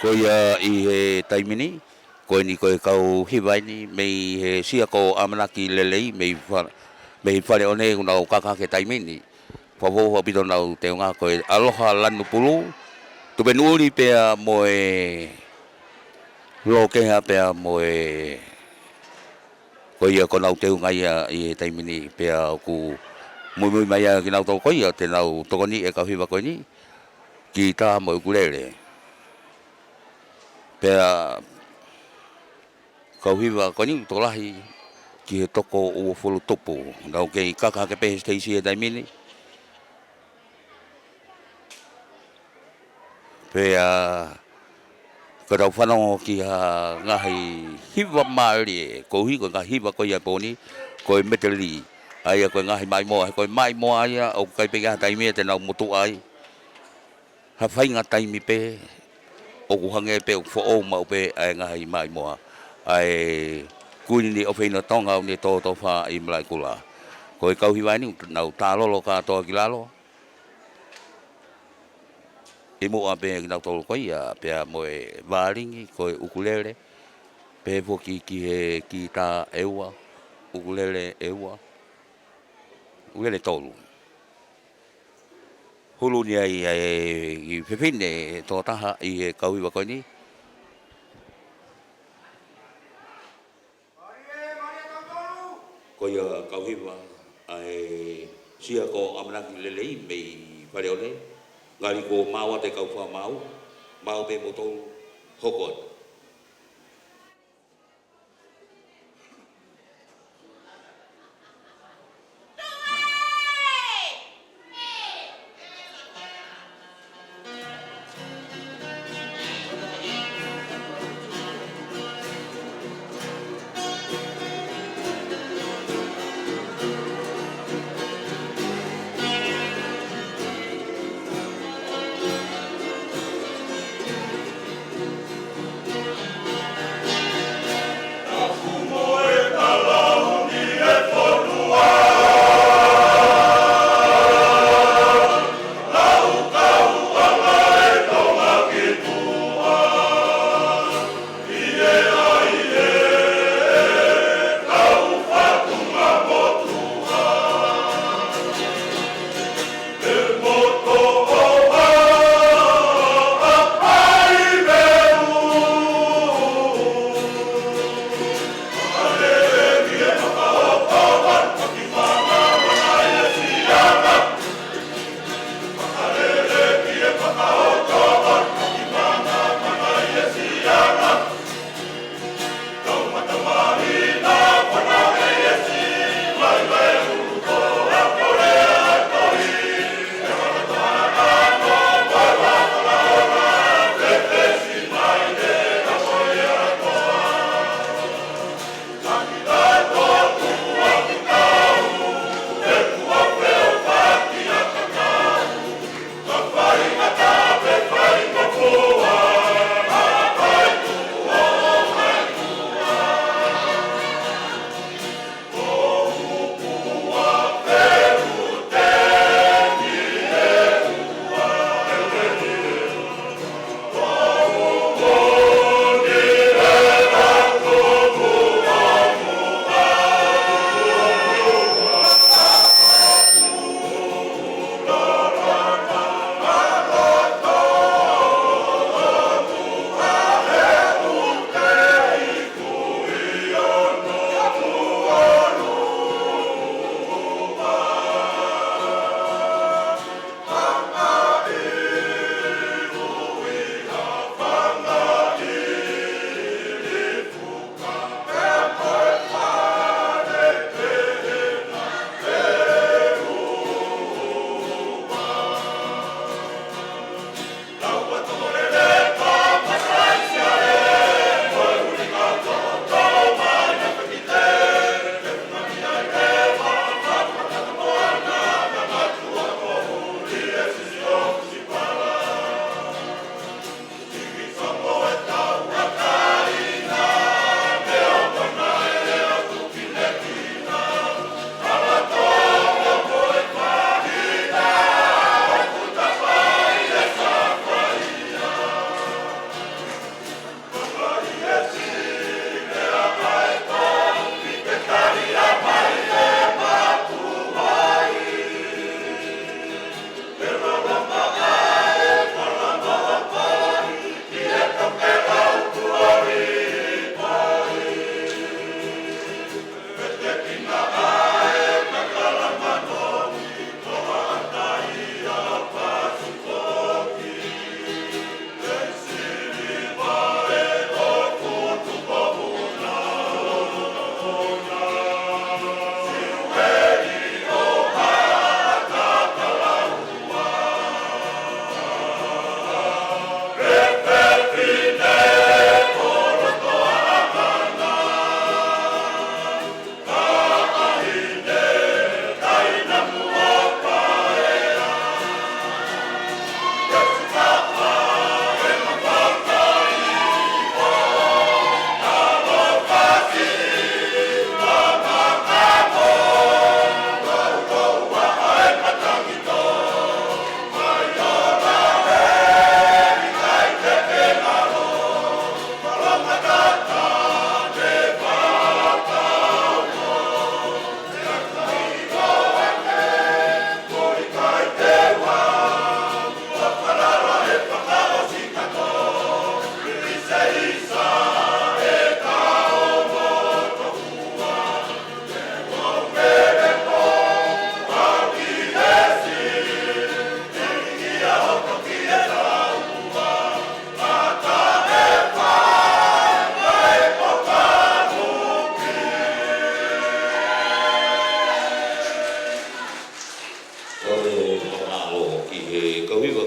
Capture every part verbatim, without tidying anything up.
Ko ia ʻi he taimi ni, ko eni ko e kau hiva eni mei he Sia ko ʻAmanaki Lelei, mei Fa-, mei Faleʻone, ʻoku nau kaka hake he taimi ni. Fakafou ʻaupito ʻenau teunga ko e Aloha Lanupulu, Tupenuʻuli pea mo e Lokeha pea mo e, ko ia ko ʻenau teunga ia ʻi he taimi ni pea ʻoku muimui mai ai kinautolu ko ia te nau tokoni e kau hiva ko eni, kitā mo e ʻukulele. Pea kau hiva ko eni tokolahi ki he toko uofulu tupu. Nau kei kaka hake pē he siteisi he taimi ni. Pea ka tau fanongo ki ha ngaahi hiva mālie, koeʻuhi ko e ngaahi hiva ko ia ʻo e pō ni, ko e meteli. ʻA ia ko e ngaahi maʻimoa, he ko e maʻimoa ia ʻoku ʻikai pē ke ʻi ai ha taimi ia te nau motuʻa ai. Ha faʻahinga taimi pē ʻoku hangē pē ʻoku foʻou maʻu pē ʻa e ngaahi maʻimoa ʻa e Kuini ʻofeina Tonga ʻoku ne tōtōfā ʻi Malaʻekula. Ko e kau hiva eni nau tālolo kātoa ki lalo. ʻI muʻa pē kinautolu ko ia, pea mo e vālingi, ko e ʻukulele, pehē foki ki he kitā ʻe ua, ʻukulele ʻe ua, ʻukulele ʻe tolu. Hulu ni ai ʻa e fefine ʻe toko taha ʻi he kau hiva ko eni. Ko ia kau hiva ʻa e Sia ko ʻAmanaki Lelei mei Faleʻone, ngali kuo maau atu e kau fakamaau, maau pē moutolu, hoko atu.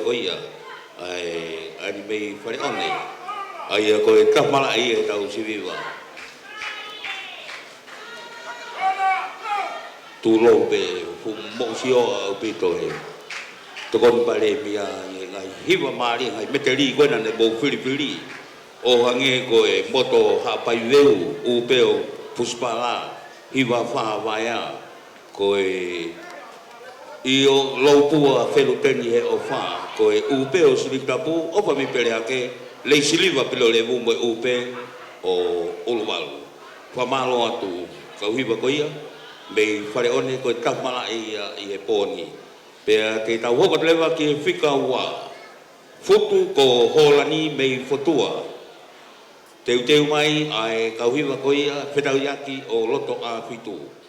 ko ia, ʻa e, ʻa e mei Faleʻone. ʻA ia ko e tafa malaʻe ia ʻetau siviva. Tulou pē, fuʻu moʻusioa ʻaupito e tokoni Palēmia ʻi he ngaahi hiva mālie, ngaahi meteli ko ena ne mou filifili. ʻO hangē ko e moto Haʻapai Veu, ʻū pē ʻo Fusipala, hiva fā vaea, ko e ʻio Lou Pua Feluteni he ʻofa, ko e ʻū pē ʻo Siliki Tapu, ʻOfa mei Peleake, Lei Siliva Pilolevu mo e ʻū pē ʻo ʻUluvalu. Fakamālō atu, kau hiva ko ia, mei Faleʻone ko e tafa malaʻe ia ʻi he pō ni. Pea te tau hoko atu leva ki he fika ua, Futu ko Hōlani mei Fotua. Teuteu mai ʻa e kau hiva ko ia, Fetauiaki ʻo Lotoʻafitu.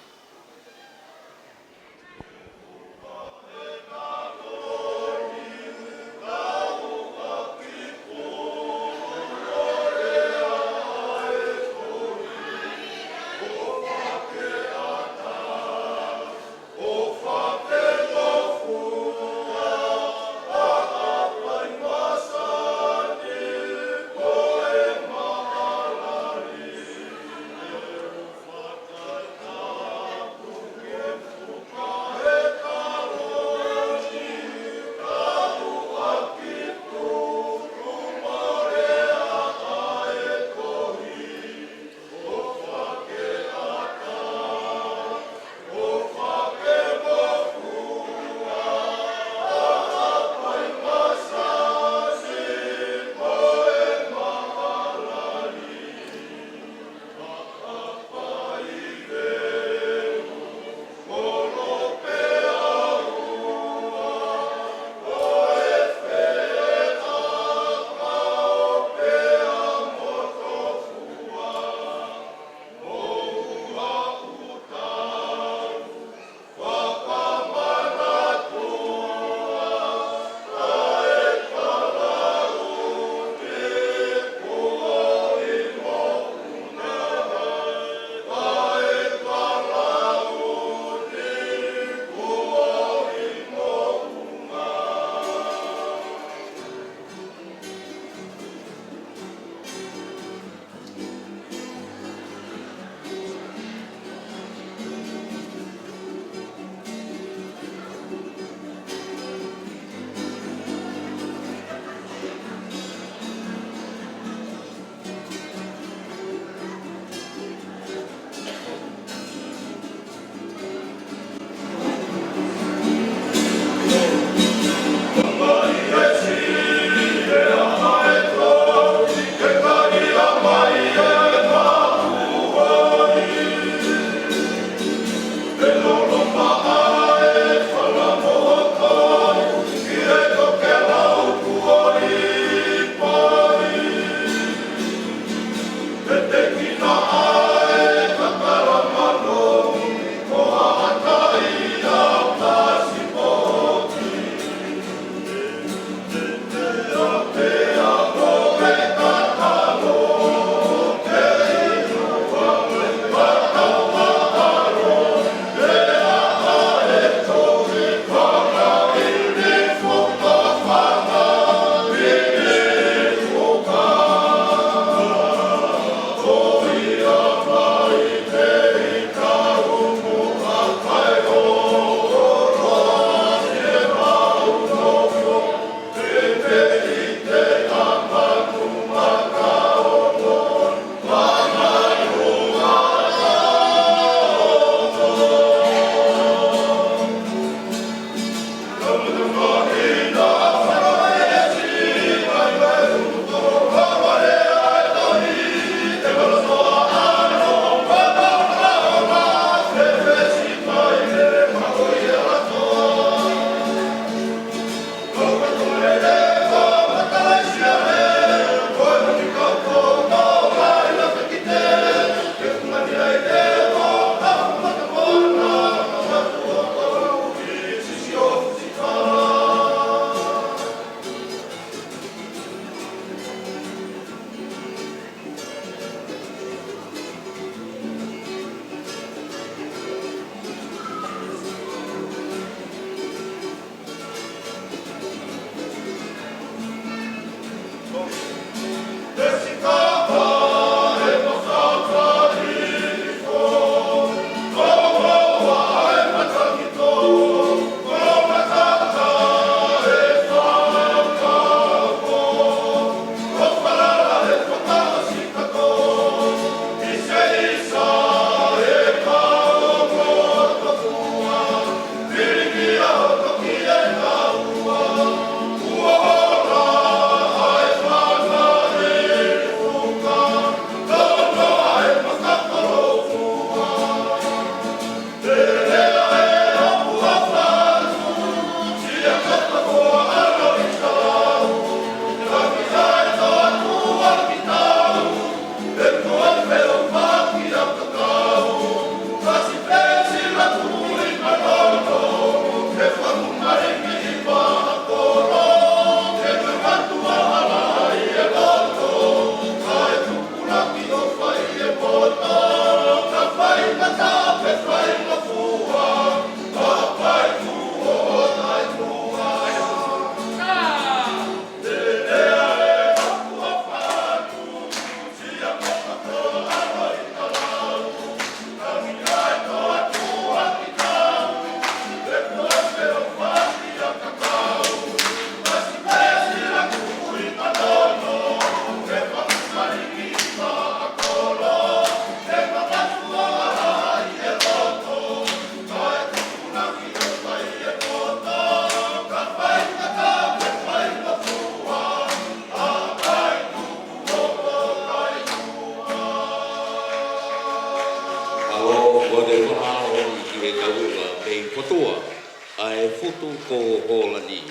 Futu ko Hōlani.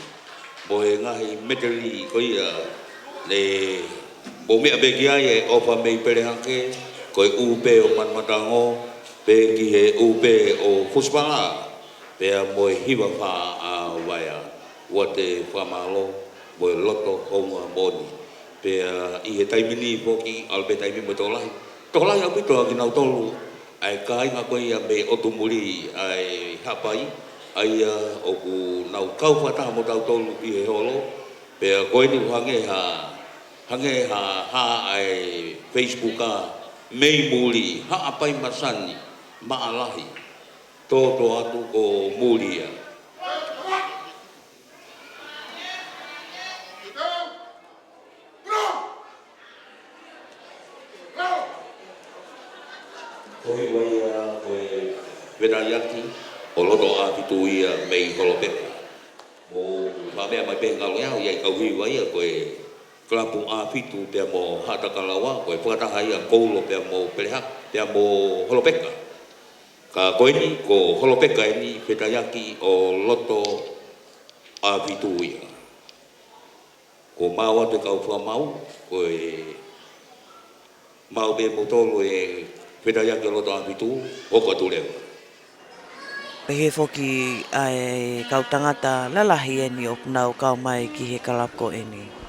Mo e ngaahi meteli ko ia ne mou meʻa pē ki ai e ʻofa mei Pelehake, ko e ʻū pē ʻo Manamatango, pea ki he ʻū pē ʻo Fusipala, pea mo e hiva fā ʻa Vaea. ʻOatu e fakamālō mo e loto hounga moʻoni. Pea ʻi he taimi ni foki, ʻalu pē taimi mo e tokolahi. Tokolahi ʻaupito ʻa kinautolu ʻa e kāinga ko ia mei ʻOtu Muli ʻa e Haʻapai, ʻa ia ʻoku nau kau fakataha mo tautolu ʻi he holo, pea ko eni ʻoku hangē ha, hangē ha, ha ʻa e Facebook ʻa mei muli, Haʻapai Masani, Maʻalahi, tōtōatu ko muli ia. Ko e hiva ia ko e fetaiaki ʻo loto ʻafitu ia mei Holopeka. Mo fakamea mai pē ngalo ia, ia ʻi kau hiva ia ko e kalapu ʻafitu pea mo Haʻatakalaua, ko e fakataha ia Koulo pea mo Peleha, pea mo Holopeka. Ka ko eni, ko Holopeka eni fetaiaki ʻo loto ʻafitu ia. Ko mau atu e kau fakamau, ko e mau pē mo tolo e fetaiaki ʻo loto ʻafitu, hoko atu leva. Pehē foki ʻa e kau tangata lalahi eni ʻoku nau kau mai ki he kalapu ko eni.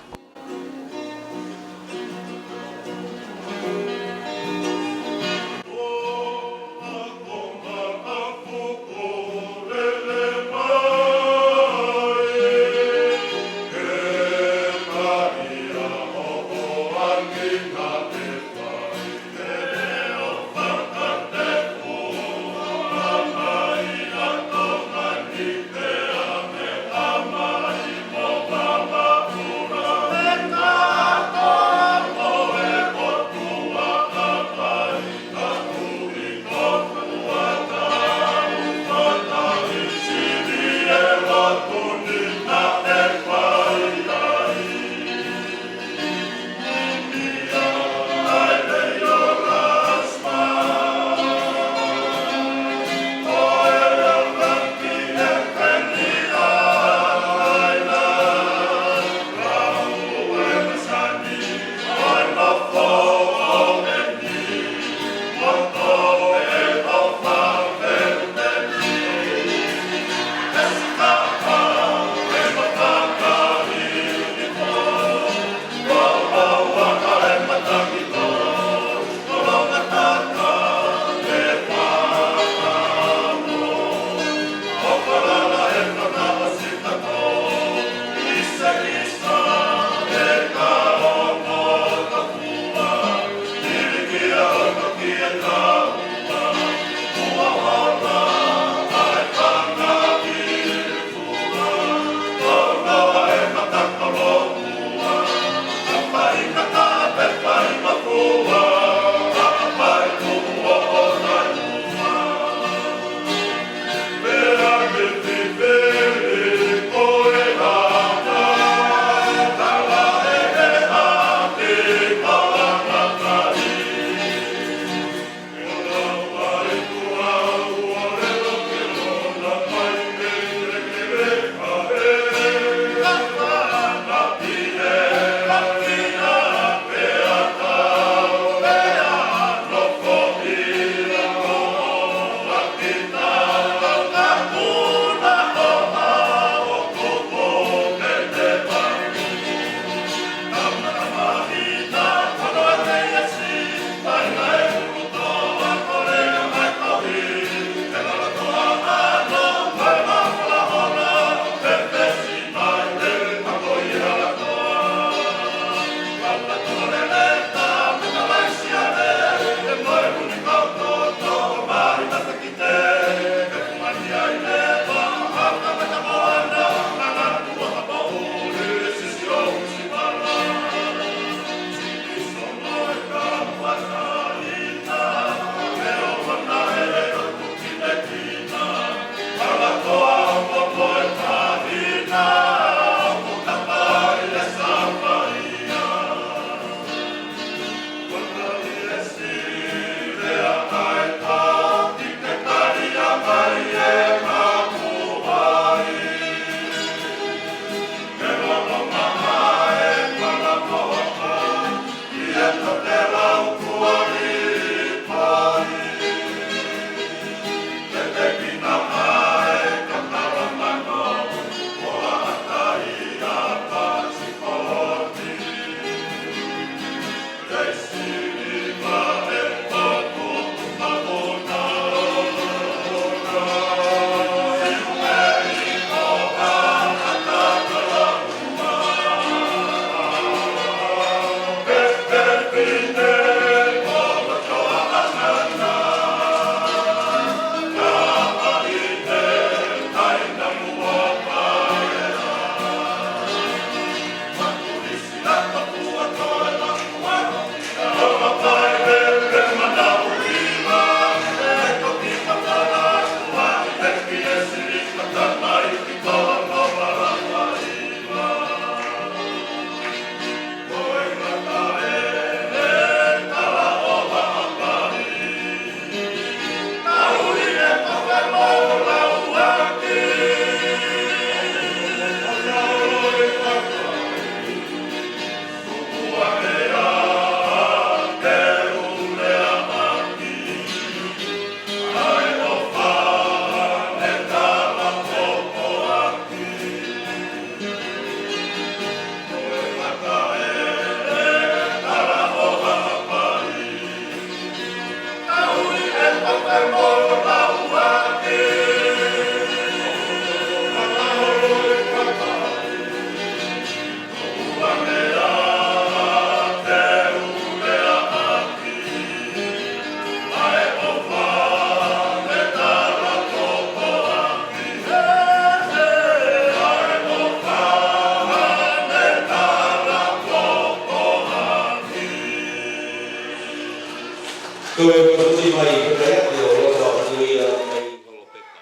Ko e fakafoki mai, ko e ʻa e ʻOtua ko ia mai Holopeka.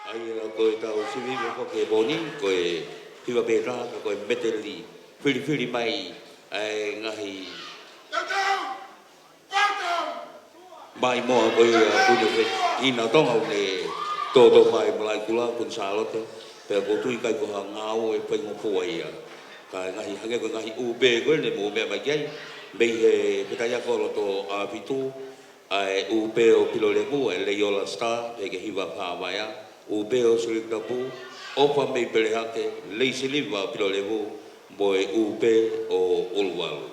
ʻA ia ko e tau sivi mo foki e moni, ko e hiva pē taha ka ko e meteli filifili mai ʻa e ngaahi mai moa ko ia kune fe ina Tonga ʻoku ne tōtō fai mo Laikula, Kuini Sālote, pea ʻoku ou tui ʻikai ko ha ngāue faingofua ia. Ka e ngaahi hangē ko e ngaahi ʻūpē ko eni mou meʻa mai ki ai, mei he fetaiako loto ʻapitu, ʻa e ʻūpē ʻo Pilolevu, ʻa e Leiola Star, pea ke hiva fā vaea, ʻūpē ʻo Silipi Tapu, ʻOfa mei Pelehake, Leisiliva ʻo Pilolevu, mo e ʻūpē ʻo ʻUluvalu.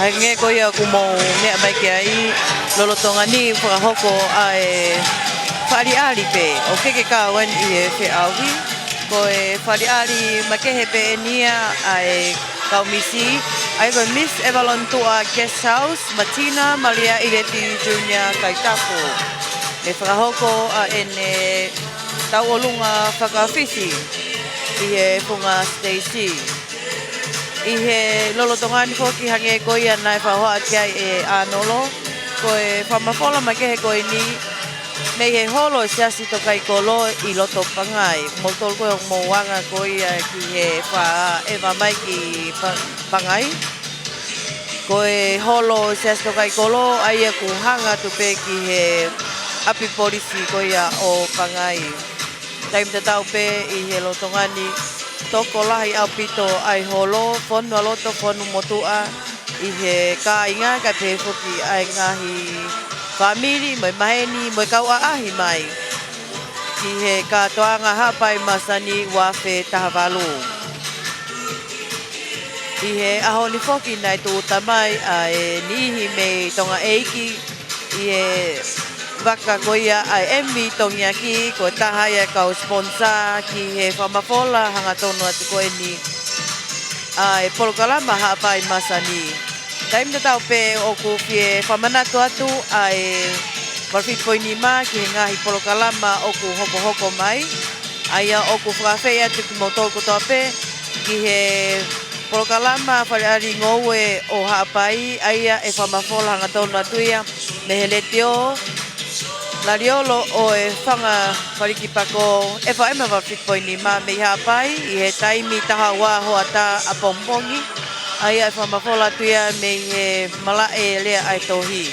Hangē ko ia ʻoku mou meʻa mai ki ai, lolotonga ni fakahoko ʻa e faliʻali pē, ʻo keke kau eni ʻi he feʻauhi. Ko e faliʻali makehe pē eni ia ʻa e kau misi, ʻa ia ko e Miss Evalon Tuʻa Guest House, Matina Malia ʻIleti Junior Kaitapu. Ne fakahoko ʻa ʻene tauʻolunga fakaʻofisi ʻi he funga Stacy. ʻI he lolotonga ni foki hangē ko ia naʻe fakahohaʻa ki ai ʻe ʻAnolo, ko e fakamafola makehe ko eni mei he holo ʻo e Siasi Tokaikolo ʻi loto Pangai. Moutolu ko ē ʻoku mou anga ko ia ki he fakaʻeva mai ki Pa-, Pangai. Ko e holo ʻo e Siasi Tokaikolo, ʻa ia ʻoku hanga atu pē ki he ʻapi polisi ko ia ʻo Pangai. Taimi tatau pē ʻi he lolotonga ni, tokolahi ʻaupito ʻa e holo, fonu ʻa loto, fonu motuʻa, ʻi he kāinga, kae pehē foki ʻa e ngaahi fāmili, mo e maheni, mo e kau ʻaʻahi mai ki he kātoanga Haʻapai Masani ua afe taha valu. ʻI he ʻaho ni foki naʻe tūʻuta mai ʻa e niʻihi mei Tongaʻeiki, ʻi he vaka ko ia ʻa e M V Tongiaki, ko e taha ia e kau sponsor ki he fakamafola hangatonu atu ko eni ʻa e polokalama Haʻapai Masani. Taimi tatau pē ʻoku fie fakamanatu atu ʻa e valu fitu poini nima ki he ngaahi polokalama ʻoku hokohoko mai. ʻA ia ʻoku fakaafeʻi atu kimoutolu kotoa pē ki he polokalama faliʻali ngoue ʻo Haʻapai, ʻa ia ʻe fakamafola hangatonu atu ia mei he Letiō Laliolo ʻo e Fanga Falikipako, FM valu fitu poini nima mei Haʻapai, ʻi he taimi taha ua hoʻatā ʻapongipongi, ʻa ia ʻe fakamafola atu ia mei he Malaʻe Lea ʻa e Tohi.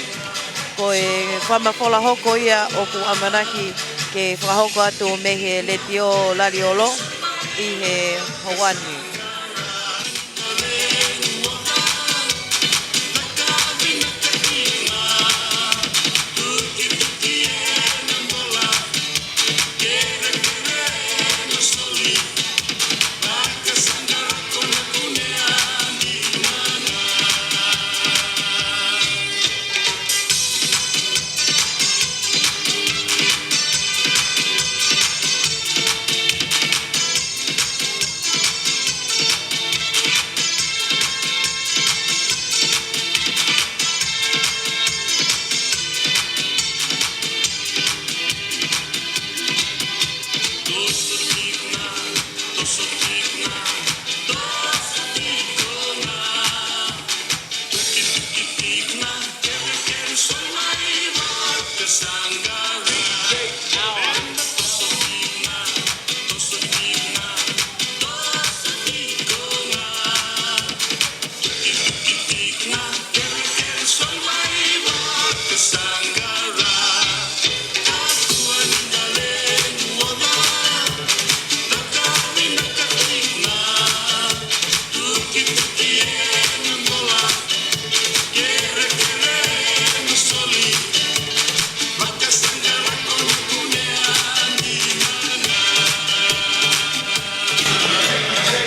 Ko e fakamafola hoko ia ʻoku ʻamanaki ke fakahoko atu mei he Letiō Laliolo ʻi he houa ni.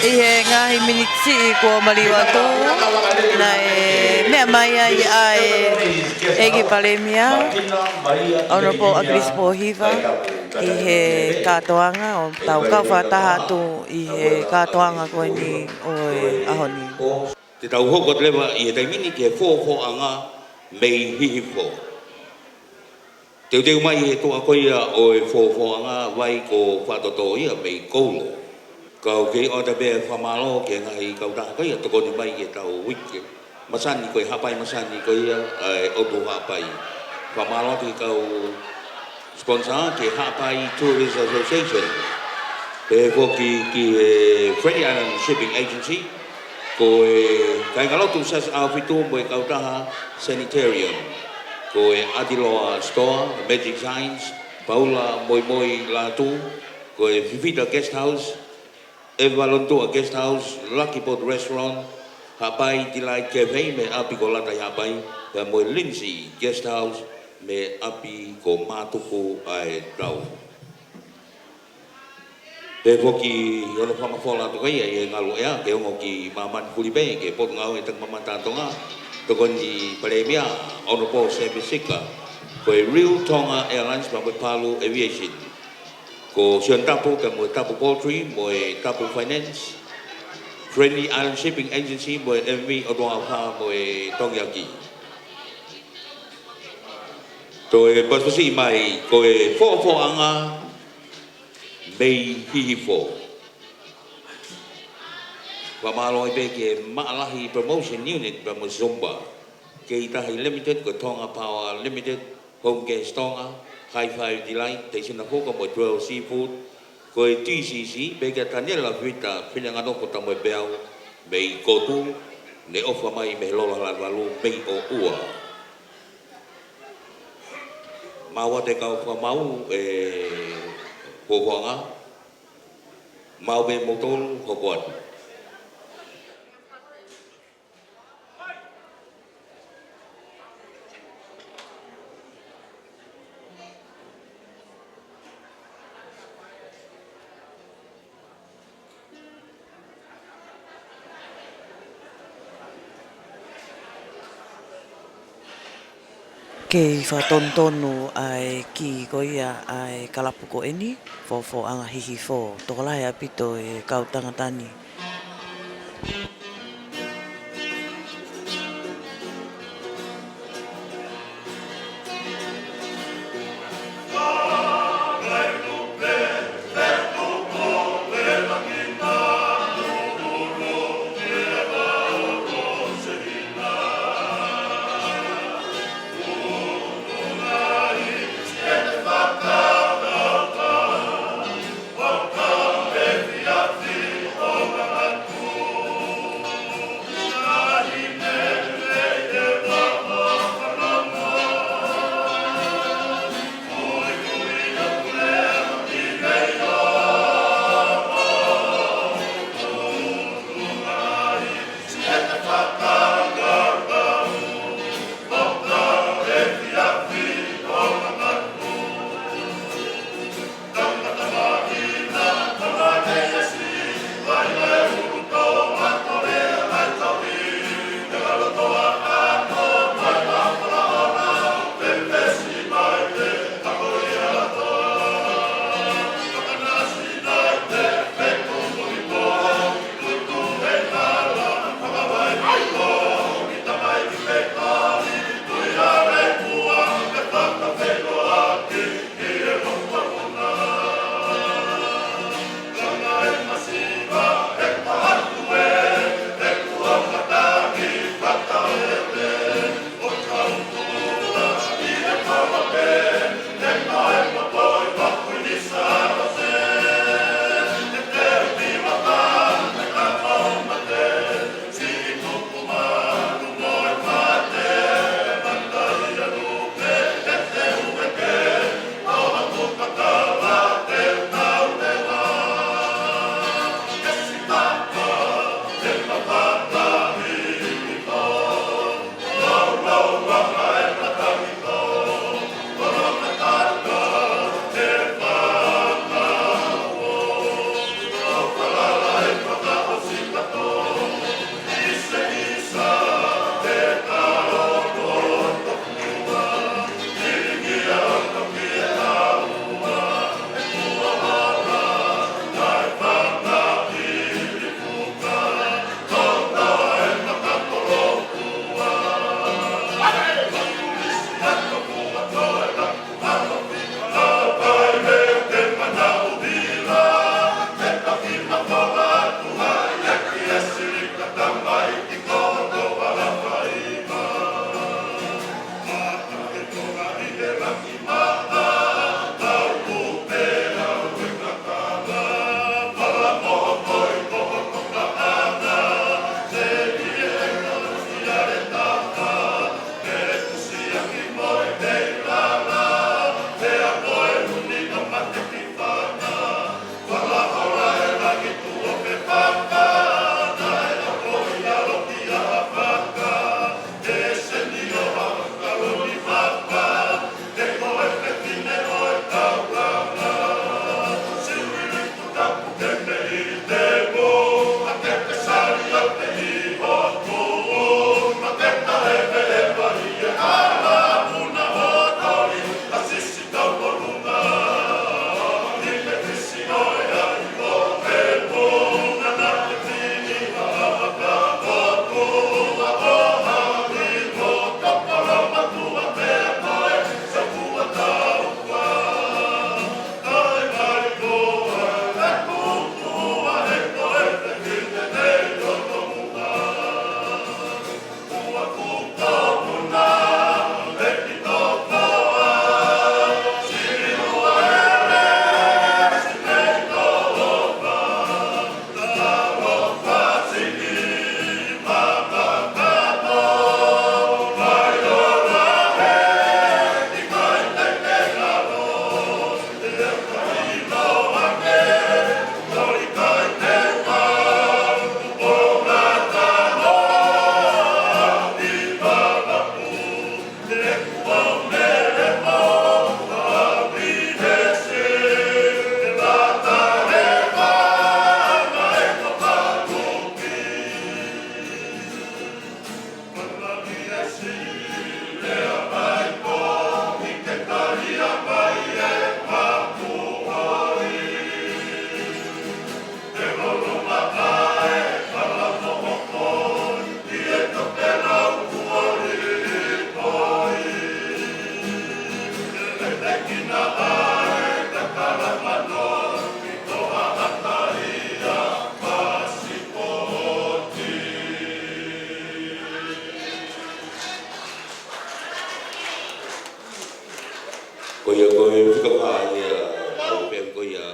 ʻI he ngaahi miniti siʻi kuo maliu atu, naʻe meʻa mai ai ʻa e ʻEiki Palēmia, Honourable ʻAkilisi Pōhiva, ʻi he kātoanga ʻo tau kau fakataha atu ʻi he kātoanga ko eni ʻo e ʻaho ni. Te tau hoko atu leva ʻi he taimi ni ki he fofoʻanga mei Hihifo. Teuteu mai he tuʻa ko ia ʻo e fofoʻanga vai ko Faʻatoto ia mei Koulo. Kau kei ʻoatu pē fakamālō ki he ngaahi kautaha ko ia tokoni mai ki heʻetau uike masani ko e Haʻapai masani ko ia ʻa e ʻOtu Haʻapai. Fakamālō ki he kau sponsor ki he Haʻapai Tourist Association. Pehē foki ki he Friendly Island Shipping Agency, ko e kāingalotu Siasi ʻAhofitu mo e kautaha Sanitarium, ko e ʻAtiloa Store, Magic Signs, Paula Moimoi Lātū, ko e Fifita Guest House, ʻEvalontuʻa Guest House, Lucky Boat Restaurant, Haʻapai Delight Cafe mei he ʻapi ko Lata ʻi Haʻapai, pea mo e Lindsay Guest House mei he ʻapi ko Mātuku ʻa e Tau. Pehē foki hono fakamafola atu ko ia ʻi he ngaluʻea ke ongo ki māmani fulipē ki he Potungāue Takimamata ʻa Tonga, tokoni Palēmia Honourable Sam Sika, ko e Real Tonga Airlines pea mo e Palu Aviation. Ko Sione Tapu pea mo e Tapu Poultry mo e Tapu Finance, Friendly Island Shipping Agency mo e M V ʻOtua Fā mo e Tongiaki. Toe pasipasi mai ko e fofoʻanga mei Hihifo. Fakamālō ai pē ki he Maʻalahi Promotion Unit pea mo Zumba. Kei Tahi Limited, ko Tonga Power Limited, Home Gas Tonga, High Five Delight, Teisina Foka mo Twelve Seafood, ko e T C C, pea kia Taniela Vita, Fineʻanganofo Tamoepeau, mei Kotu, ne ʻofa mai mei he Lola Hala Valu, mei ʻOua. Mau ʻoatu e kau fakamaau e fofoʻanga, mau pē moutolu hoko atu. Kei fakatonutonu ʻa e kī ko ia ʻa e kalapu ko eni, Fofoʻanga Hihifo, tokolahi ʻaupito e kau tangata ni.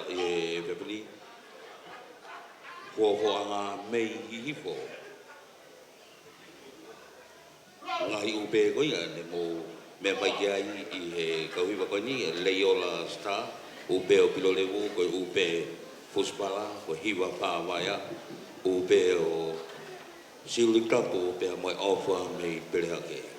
ʻI he fefili, fuofuanga mei Hihifo. Ngaahi ʻū pē ko ia ne mou meʻa mai ki ai ʻi he kau hiva ko eni, ʻa Leiola Star, ʻū pē ʻo Pilolevu, ko e ʻū pē Fusipala, ko e Hiva Fā Vaea, ʻū pē ʻo Siuli Kapu, pea mo e ʻOfa mei Pelehake.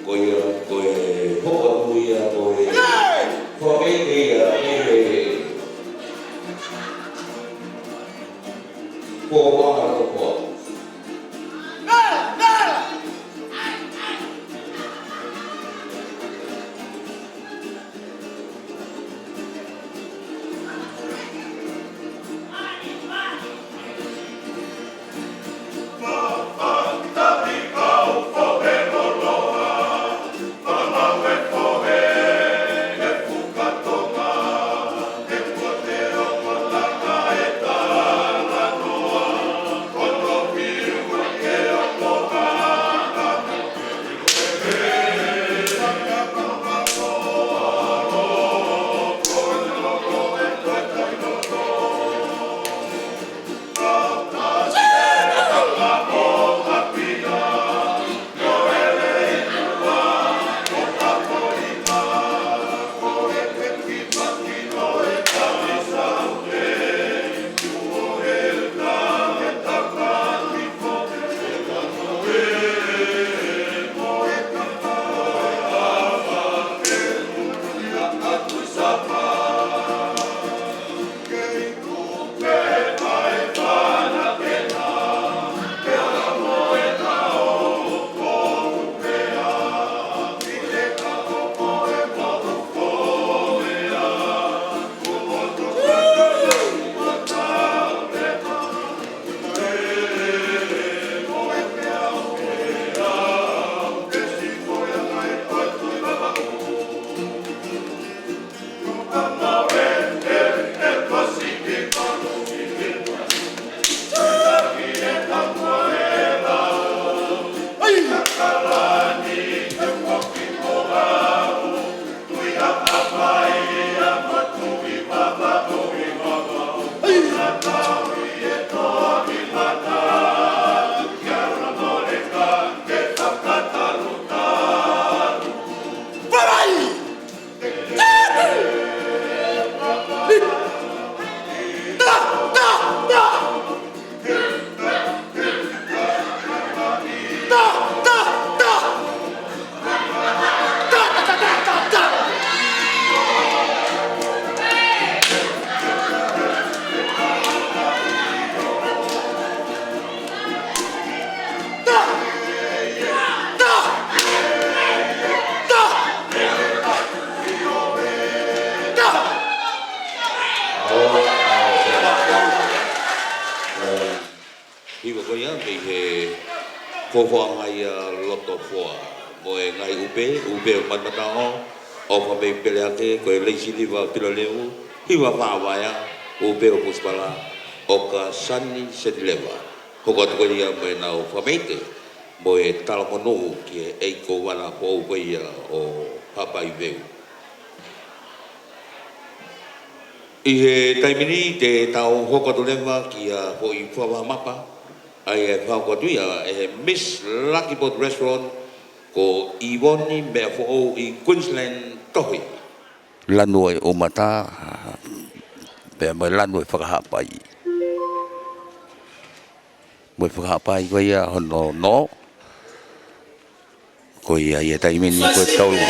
Ko ia, ko e hoko atu ia, ko e fakaʻekeʻeke ia, ʻe he Koʻokoʻa ʻo e Koʻokoʻa. Hiva ko ia mei he Kofoa Ngai ʻa Lotofoa mo e ngaahi ʻupe, ʻupe ʻo Matamataʻoho, ʻofa mei Peleake, ko e Leisi Liva ʻo Tuleleu, hiva fā vaea, ʻupe ʻo Pusipala, ʻo ka sani seti leva. Hoko atu ko ia mo ʻenau fakameʻite, mo e talamonū ki he ʻEiki ko Vana Foʻou ko ia ʻo Haʻapai Veu. ʻI he taimi ni te tau hoko atu leva ki he foʻi fakavahamapa, ʻa ia ʻe fakahoko atu ia ʻe he Miss Lucky Pot Restaurant, ko Ivoni Meʻafoʻou ʻi Queensland Tohi. Lanu ʻo e ʻumata, pea mo e lanu ʻo e fakahaʻapai. Mo e fakahaʻapai ko ia hono nō. Ko ia ʻi he taimi ni ko e taulunga.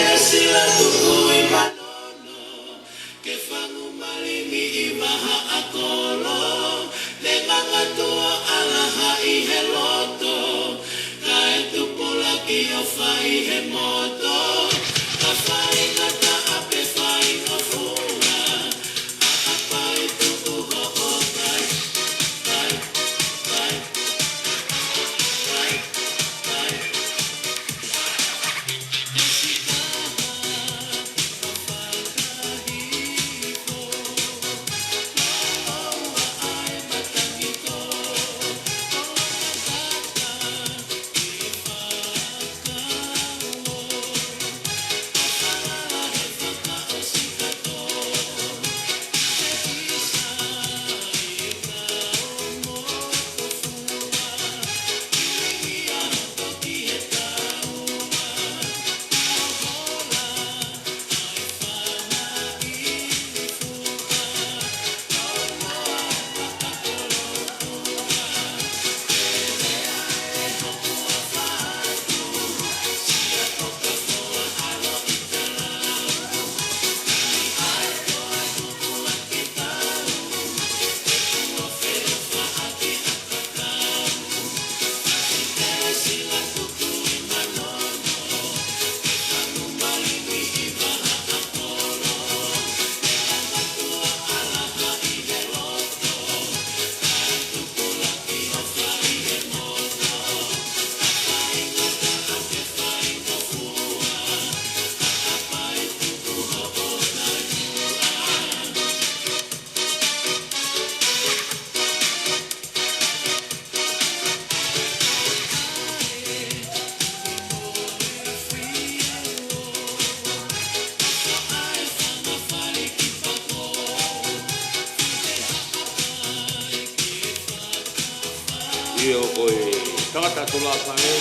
ʻIo, ko e tangata tulāfale,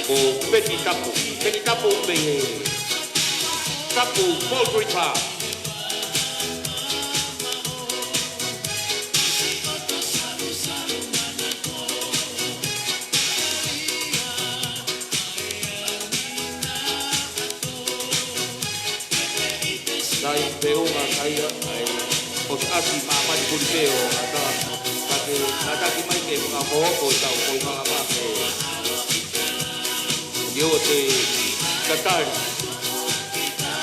ko Peti Tapu. Peti Tapu mei he Tapu Poultry Farm. Sai pē ʻo ngā kaia, ʻa e ʻosi ʻasi māmani puni pē ʻo ngata, ka ke ngata ki mai ke fakahoko ʻetau ko ngā mā pē. Ni o te tatari,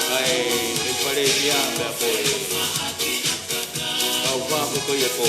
ʻa e, e Palēmia pea ko e kau fānau ko ia ko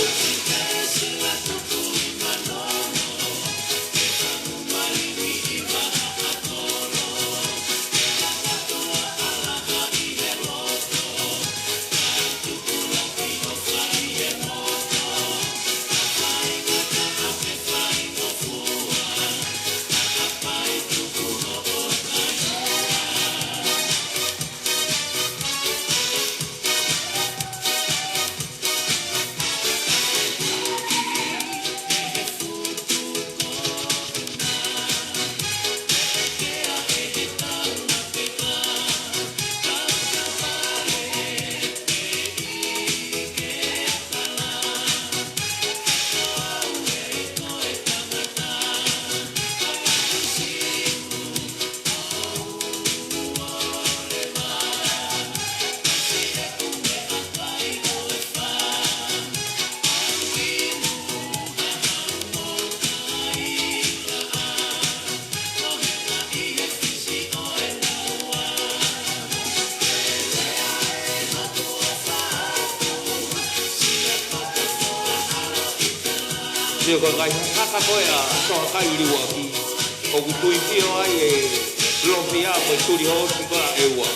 Sio ko e ngaahi haka ko ē ʻa Tohakai Liuaki, ʻoku tuifio ai e Lofia mo e Tuli Hoosi ko ē ʻa ʻEua.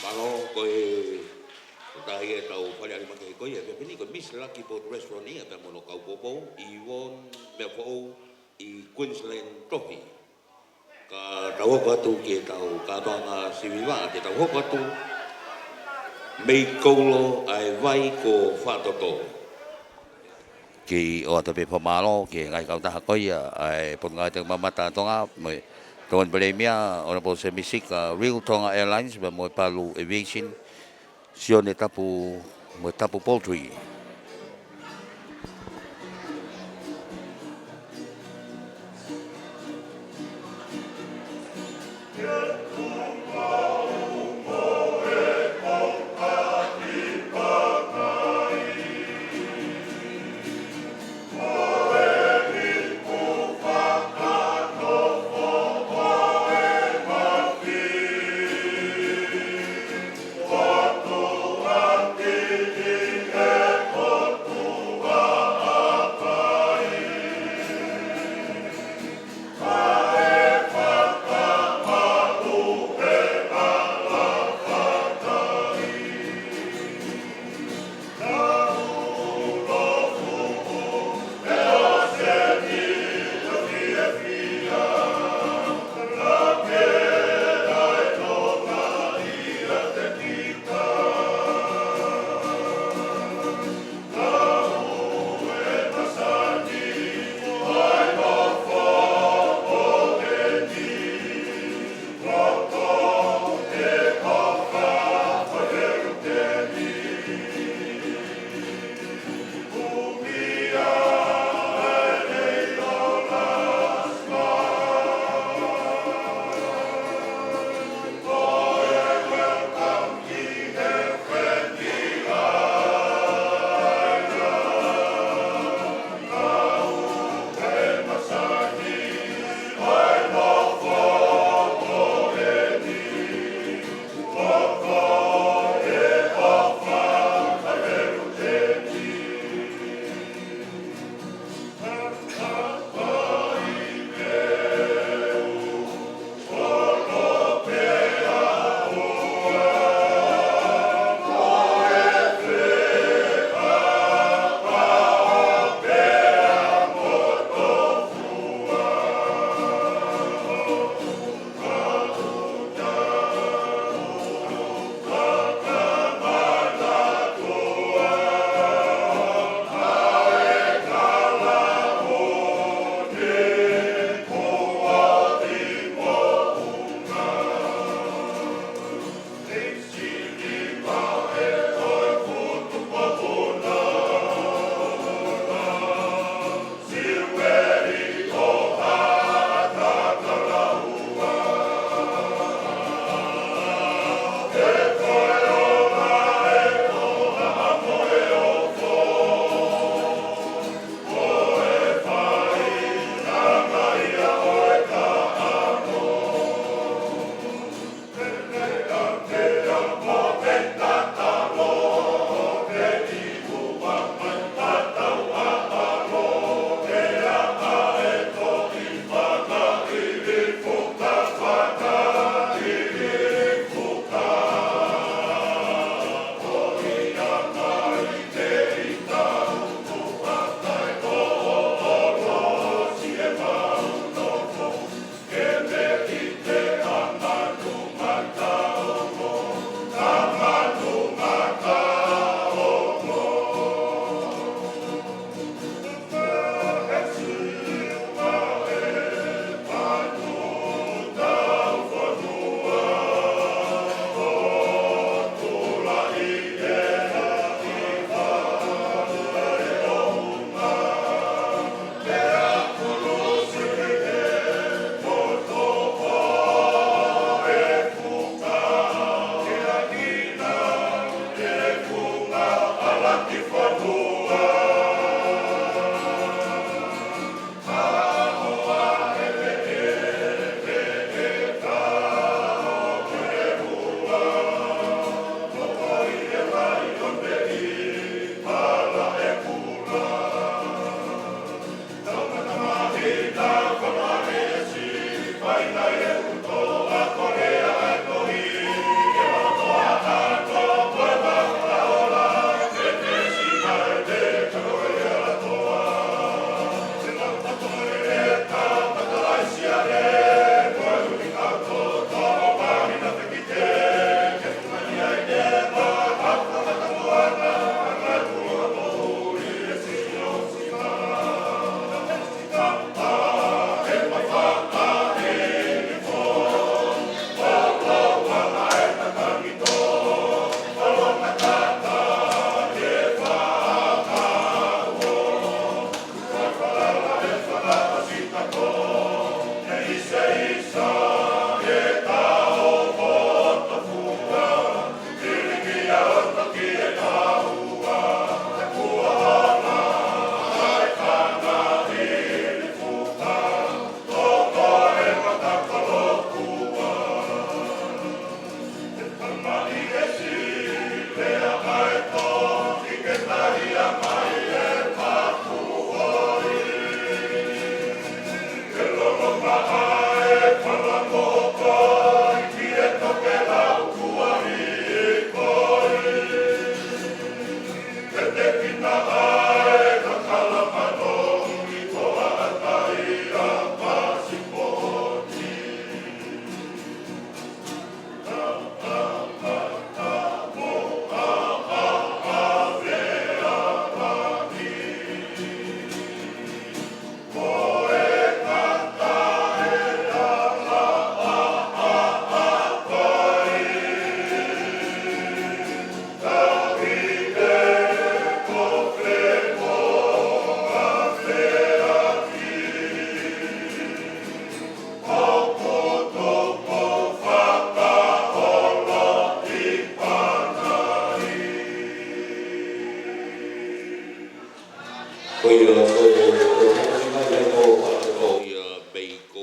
Mālō, ko e taha ia ʻetau fale ʻalu makehe ko ia, pea pehē ni ko Miss Lucky Boat Restaurant ia, pea mo hono kau poupou, ʻi Vaughan, Meʻafoʻou, ʻi Queensland tohi. Ka tau hoko atu ki heʻetau kātoanga siviva, ke tau hoko atu mei Koulo ʻa e vai ko Faʻatoto. Kei ʻoatu pē fakamālō ki he ngaahi kautaha ko ia ʻa e Potungāue Tau Mamata ʻa Tonga, mo e Tongan Palēmia, Honourable Semi Sika, Real Tonga Airlines, pea mo e Palu Aviation, Sione Tapu, mo e Tapu Poultry.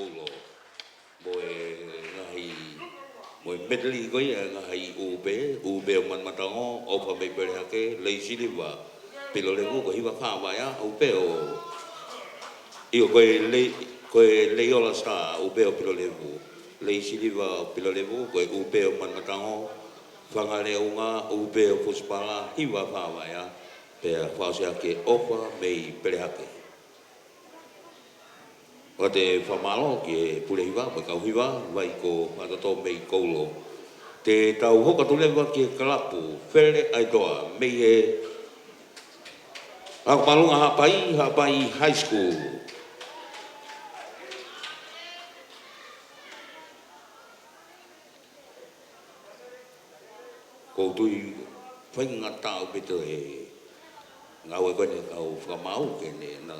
Koulo. Mo e ngaahi, mo e medley ko ia, ngaahi ʻūpē, ʻūpē ʻo Manamatango, ʻOfa mei Pelehake, Lei Siliva, Pilolevu, ko e hiva fā vaʻe ʻa ʻūpē ʻo, ʻio, ko e Lei, ko e Lei Ola Star, ʻūpē ʻo Pilolevu, Lei Siliva ʻo Pilolevu, ko e ʻūpē ʻo Manamatango, Fangaleunga, ʻūpē ʻo Fusipala, hiva fā vaʻe ʻa, pea fakaʻosi ʻaki ʻOfa mei Pelehake. ʻOku te fakamālō ki he pule hiva, mo e kau hiva, vai ko Fatoto mei Koulo. Te tau hoko atu leva ki he kalapu, Fele ʻAitoa, mei he Ako Māʻolunga Haʻapai, Haʻapai High School. ʻOku ou tui faingataʻa ʻaupito he ngāue ko eni kau fakamaau ke ne na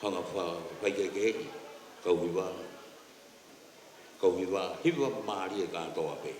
hanga fa-, faikehekeheʻi, kau hiva, kau hiva, hiva mālie kātoa pē.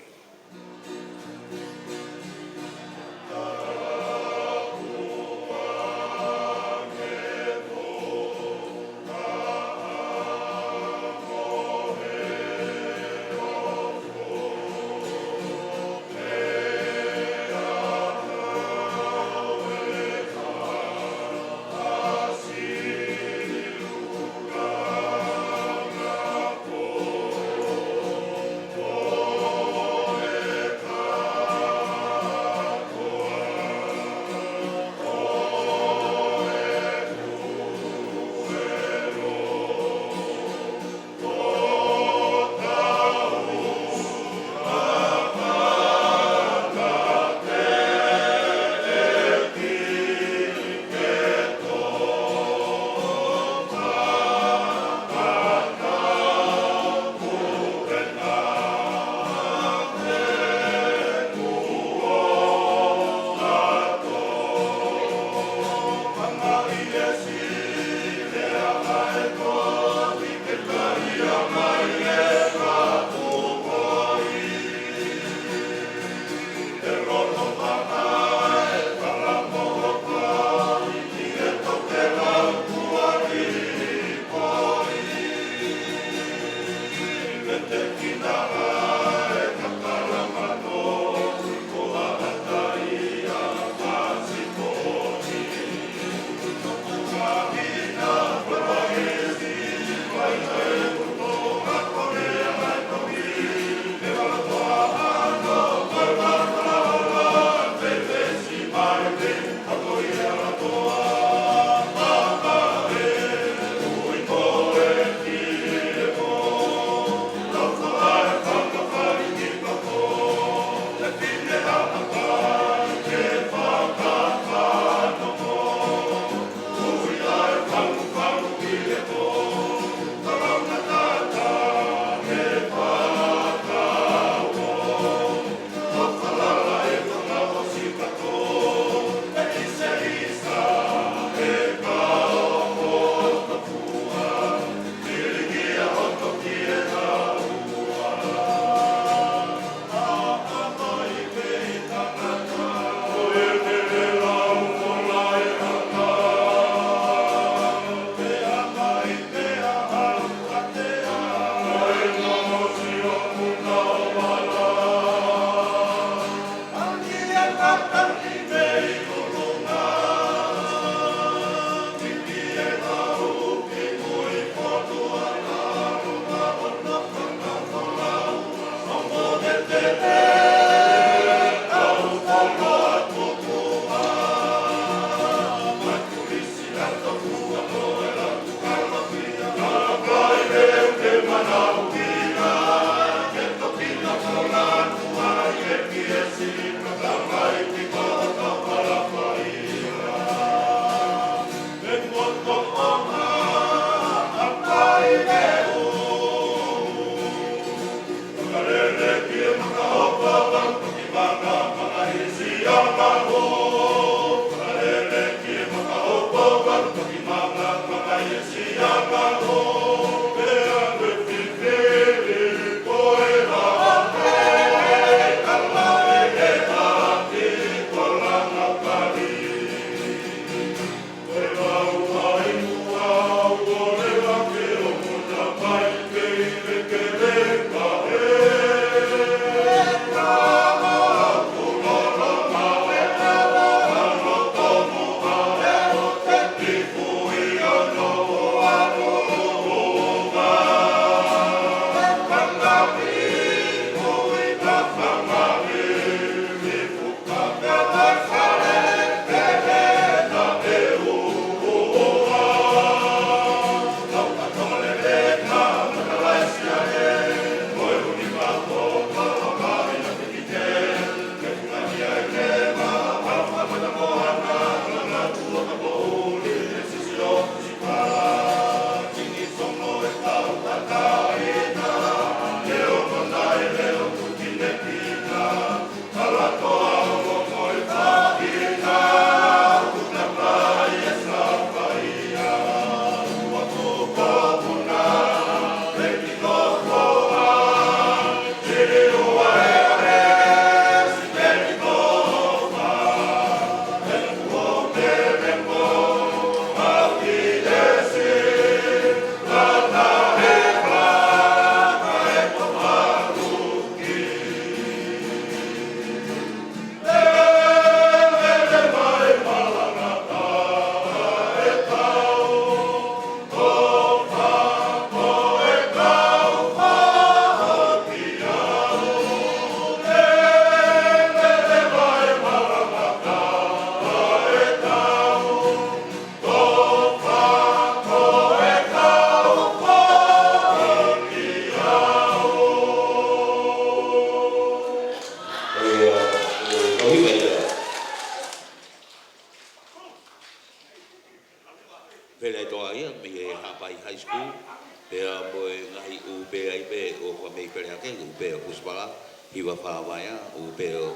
ʻai pē ʻo ka mei pele ake, ʻū pē ʻo Kusipala, Hiva Fāvaea, ʻū pē ʻo,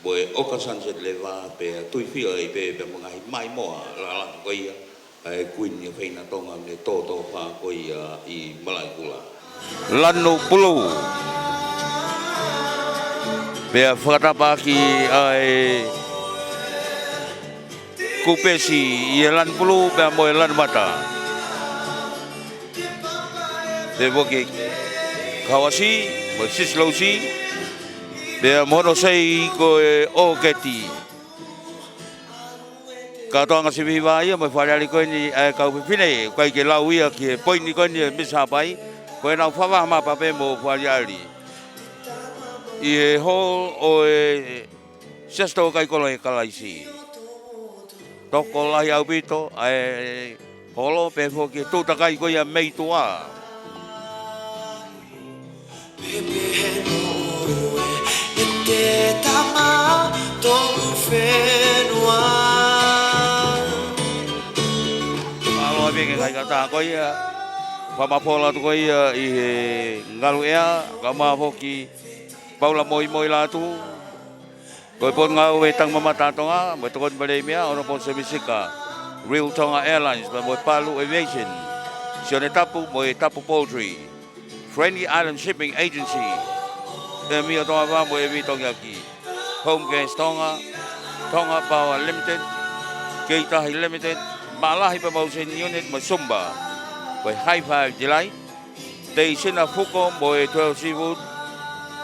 mo e ʻOka Sunset Leva, pea tuifio ai pē, pea mo e ngaahi maimoa, lala ko ia, ʻa e Kuini ʻo Feina Tonga, ne tōtōfā ko ia ʻi Malaʻekula. Lanu Pulū. Pea fakatapaʻaki ʻa e Kupesi ʻi he Lanu Pulū, pea mo e Lanu Mata. Pea foki Kauasi, mo Sisilausi, pea mo hono sei ko e ʻOketi. Kātoanga sivi hiva ia, mo e faleʻali ko eni ʻa e kau fefine, ʻoku ʻikai ke lau ia ki he poini ko eni ʻe Misa Hapai, ko ʻenau favaha mapa pē mo faleʻali. ʻI he hall ʻo e Siasi Tauʻakai Kolo ʻo e Kalaisi. Tokolahi ʻaupito ʻa e holo pea foki e tuʻu takai ko ia mei tuʻa. Pehē hono ue ʻe te tama toku fenua. Mālō ʻaupito ki he kakai kātoa ko ia. Fakamafola atu ko ia ʻi he ngalu ʻea, kae ʻumaʻā foki Paula Moimoi Lātū. Ko e Potungāue Tangi Mamata ʻa Tonga, mo e Tokoni Palēmia, Honourable Sēmisi Sika, Real Tonga Airlines, pea mo e Palu Aviation, Sione Tapu, mo e Tapu Poultry, Friendly Island Shipping Agency, ʻEmio Tongavā mo ʻEvi Tongiaki, Home Gas Tonga, Tonga Power Limited, Keitahi Limited, Maʻalahi Promotion Unit mo Sumba, ko e High Five Delight, Teisina Fuko mo e Twelve Seafood,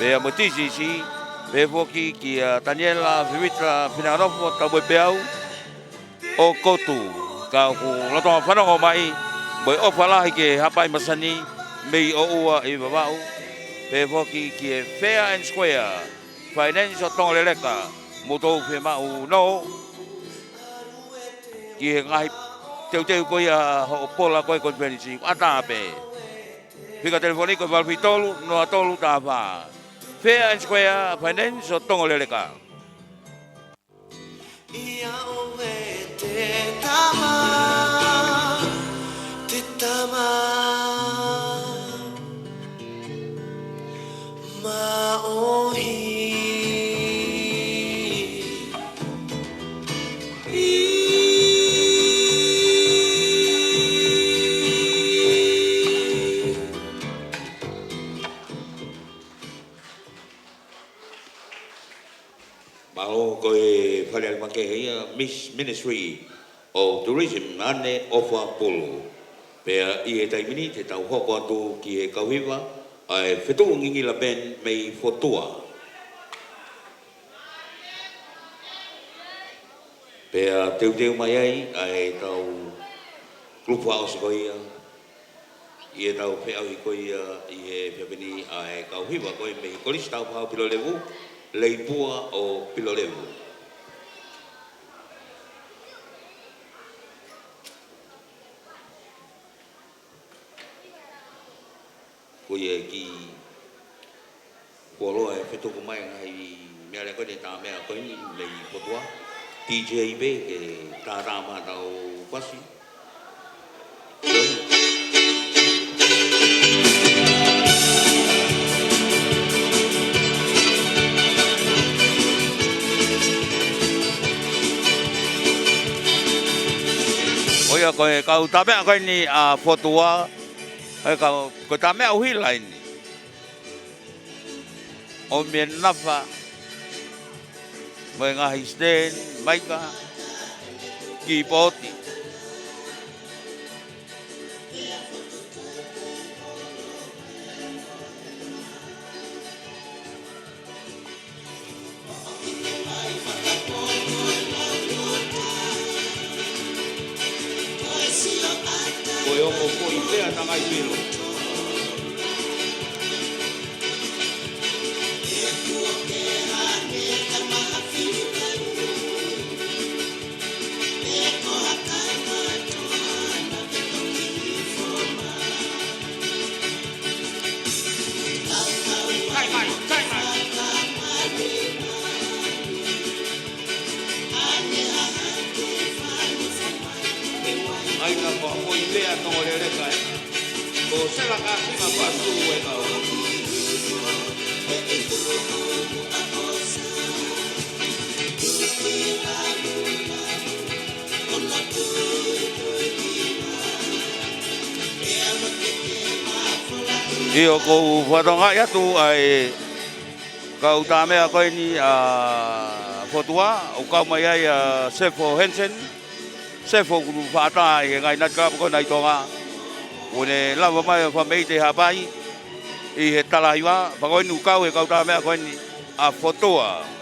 pea mo e T C C, pea foki kia Taniela Vivita Finanofo, Taupoʻi Peau, ʻo Kotu, ka ʻoku lolotonga fanongo mai, mo e ʻofa lahi ki he Haʻapai Masani, mei ʻOua ʻi Vavaʻu, pea foki ki he Fair and Square Finance ʻo Tongoleleka, mo tau fiemaʻu nō, ki he ngaahi teuteu ko ia hoʻo pola ko e konifelenisi, ʻatā pē. Fika telefoni ko e valu fitu tolu, noa tolu taha fā. Fair and Square Finance ʻo Tongoleleka. ʻIa ʻoe te tama, te tama māʻohi. Mālō, ko e faleʻali makehe ia, Miss Ministry of Tourism, ʻAne ʻOfa Pulu. Pea ʻi he taimi ni te tau hoko atu ki he kau hiva, ʻa e Fetuʻu Ngingila Band mei Fotua. Pea teuteu mai ai ʻa e tau kulupu fakaʻosi ko ia, ʻi he tau feʻauhi ko ia ʻi he efiafi ni, ʻa e kau hiva ko ia mei he Kolisi Tau Fau Pilolevu, Leipua ʻo Pilolevu. Ko ia ki Kuoloa ʻe fetuku mai ngaahi meʻa lea ko eni, tā meʻa ko eni mei Fotua. D J pē ke tātā mai ʻetau fasi. ʻO ia ko e kau tā meʻa ko eni ʻa Fotua, ʻa e kau, ko e tā meʻa ʻuhila eni. ʻOmi e nafa, mo e ngaahi stand, maika, kīpooti. Ko e ongo foʻi pea tangai pilo. ʻAi na ko e foʻi pea Tongoleleka ē. Ko Sela Kāsima Pasu, ʻIo, ʻoku ou fakatokangaʻi atu ʻa e kau tāmeʻa ko eni ʻa Fotua, ʻoku kau mai ai ʻa Sefo Hensen, Sefo kuo faʻa tā ʻi he ngaahi night club ko ena ʻi Tonga. ʻOku ne lava mai ʻo fakameʻite Haʻapai ʻi he talahiva, pea ko eni ʻoku kau he kau tāmeʻa ko eni ʻa Fotua.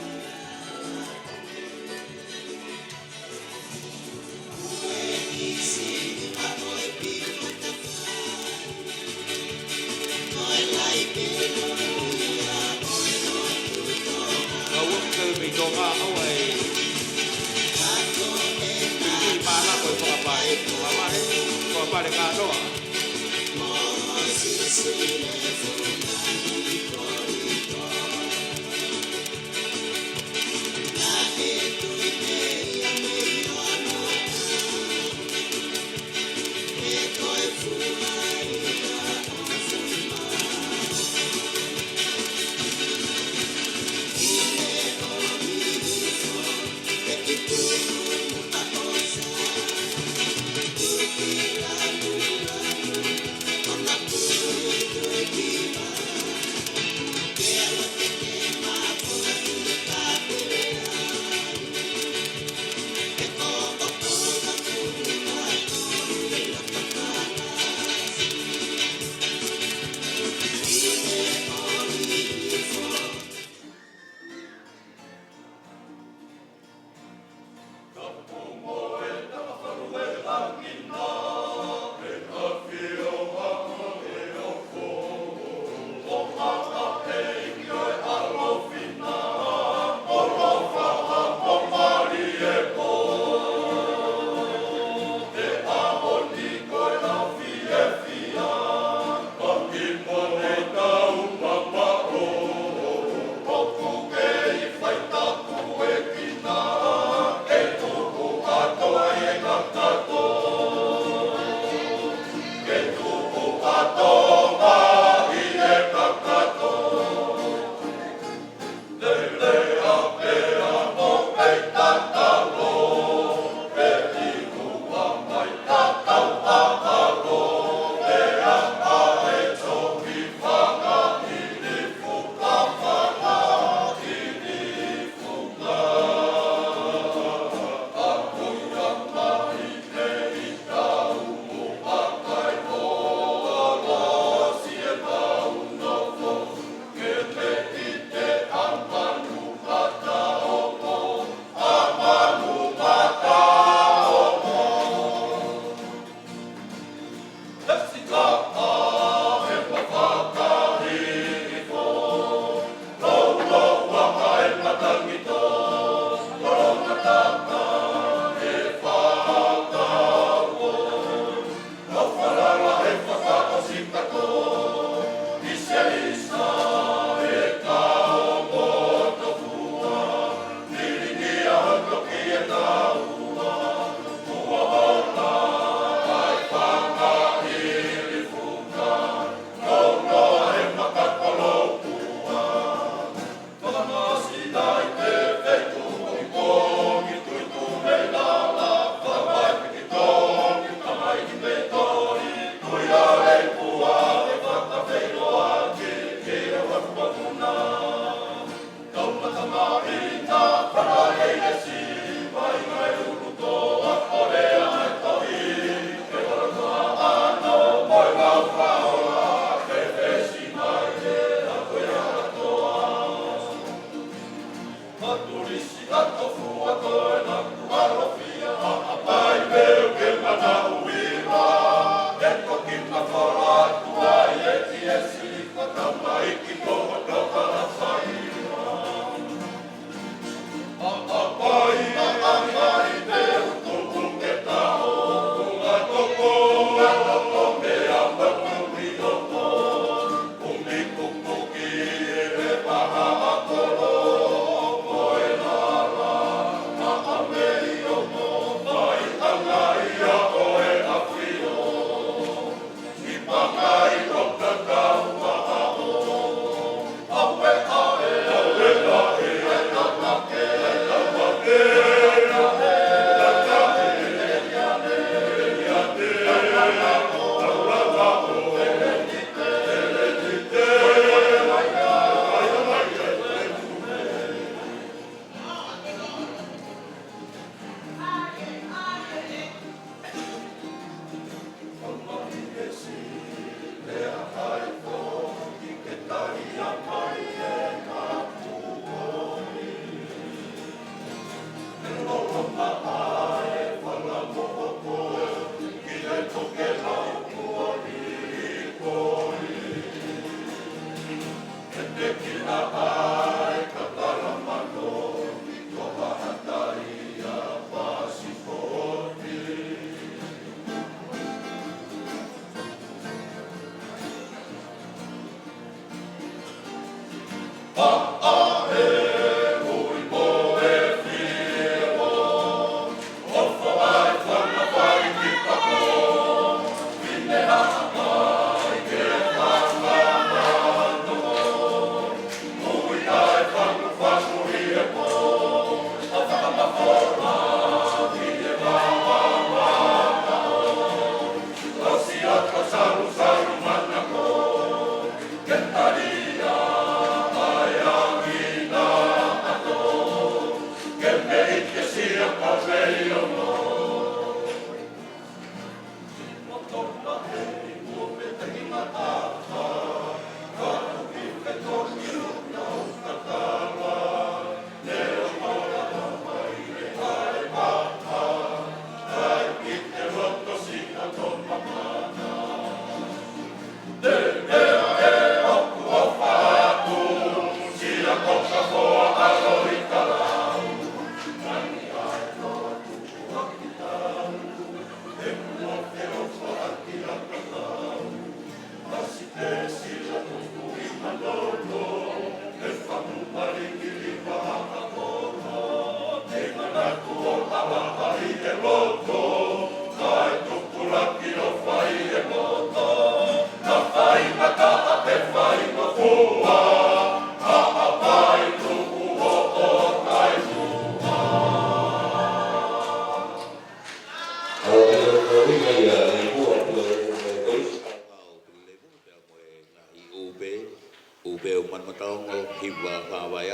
ʻUpē ʻo Manumataongo, hiva Haʻapai,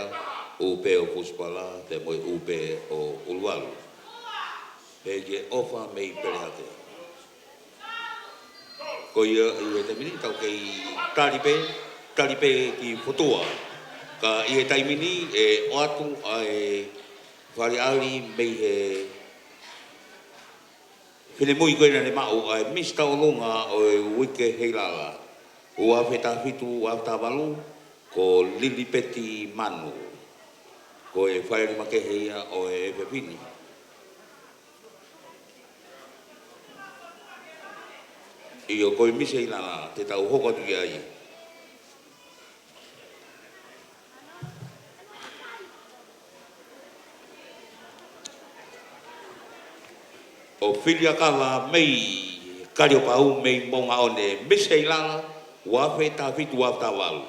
ʻUpē ʻo Fusipala, pea mo e ʻUpē ʻo ʻUluvalu. Pea ke ʻofa mei Pelehake. Ko ia ʻi he taimi ni tau kei tali pē, tali pē ki Fotua. Ka ʻi he taimi ni ʻe ʻoatu ʻa e faleʻali mei he finemui ko ē naʻa ne maʻu ʻa e Misi Tauʻolunga ʻo e uike ʻi lalo. Ua afe taha fitu, ua afe taha valu, ko Lilipeti Manu. Ko e faleʻali makehe ia ʻo e efiafi ni. ʻIo, ko e Misi ʻi lalo, te tau hoko atu ki ai. ʻO Filia Kava mei Kaliopau mei Moʻungaʻone, Misi ʻi lalo, ua afe taha fitu, ua afe taha valu.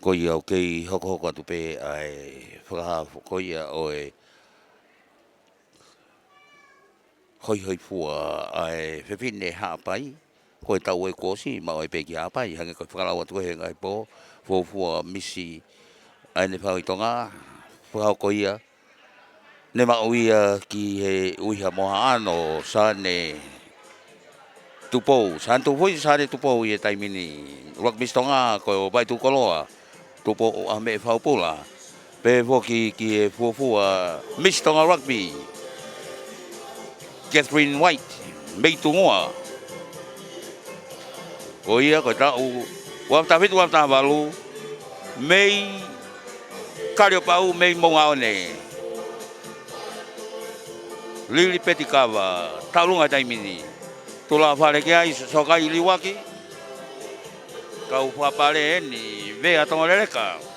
Ko ia ʻoku kei hokohoko atu pē ʻa e fakahā ko ia ʻo e hoihoifua ʻa e fefine Haʻapai, ko e taʻu ʻe kuo ʻosi, maʻu ai pē ki Haʻapai, hangē ko e fakalau atu ko ē he ngaahi pō, fuofua misi ʻa ʻene fāʻi Tonga, fakahoko ia, ne maʻu ia ki he ʻuhiha mo haʻano, Sane Tupou, Sane Tupou, Sane Tupou ʻi he taimi ni. Rugby Misi Tonga, ko Vaituʻukoloa Tupou ʻa Meʻefaupula. Pehē foki ki he fuofua Misi Tonga Rugby, Catherine White, mei Tungua. Ko ia, ko e taʻu ua afe taha fitu, ua afe taha valu, mei Kaliopau, mei Moʻungaʻone. Lilipeti Kava, tauʻolunga taimi ni. Tula fale ki ai, Sokai Liuaki. Kau fakapale eni, Vea Tongaleleka.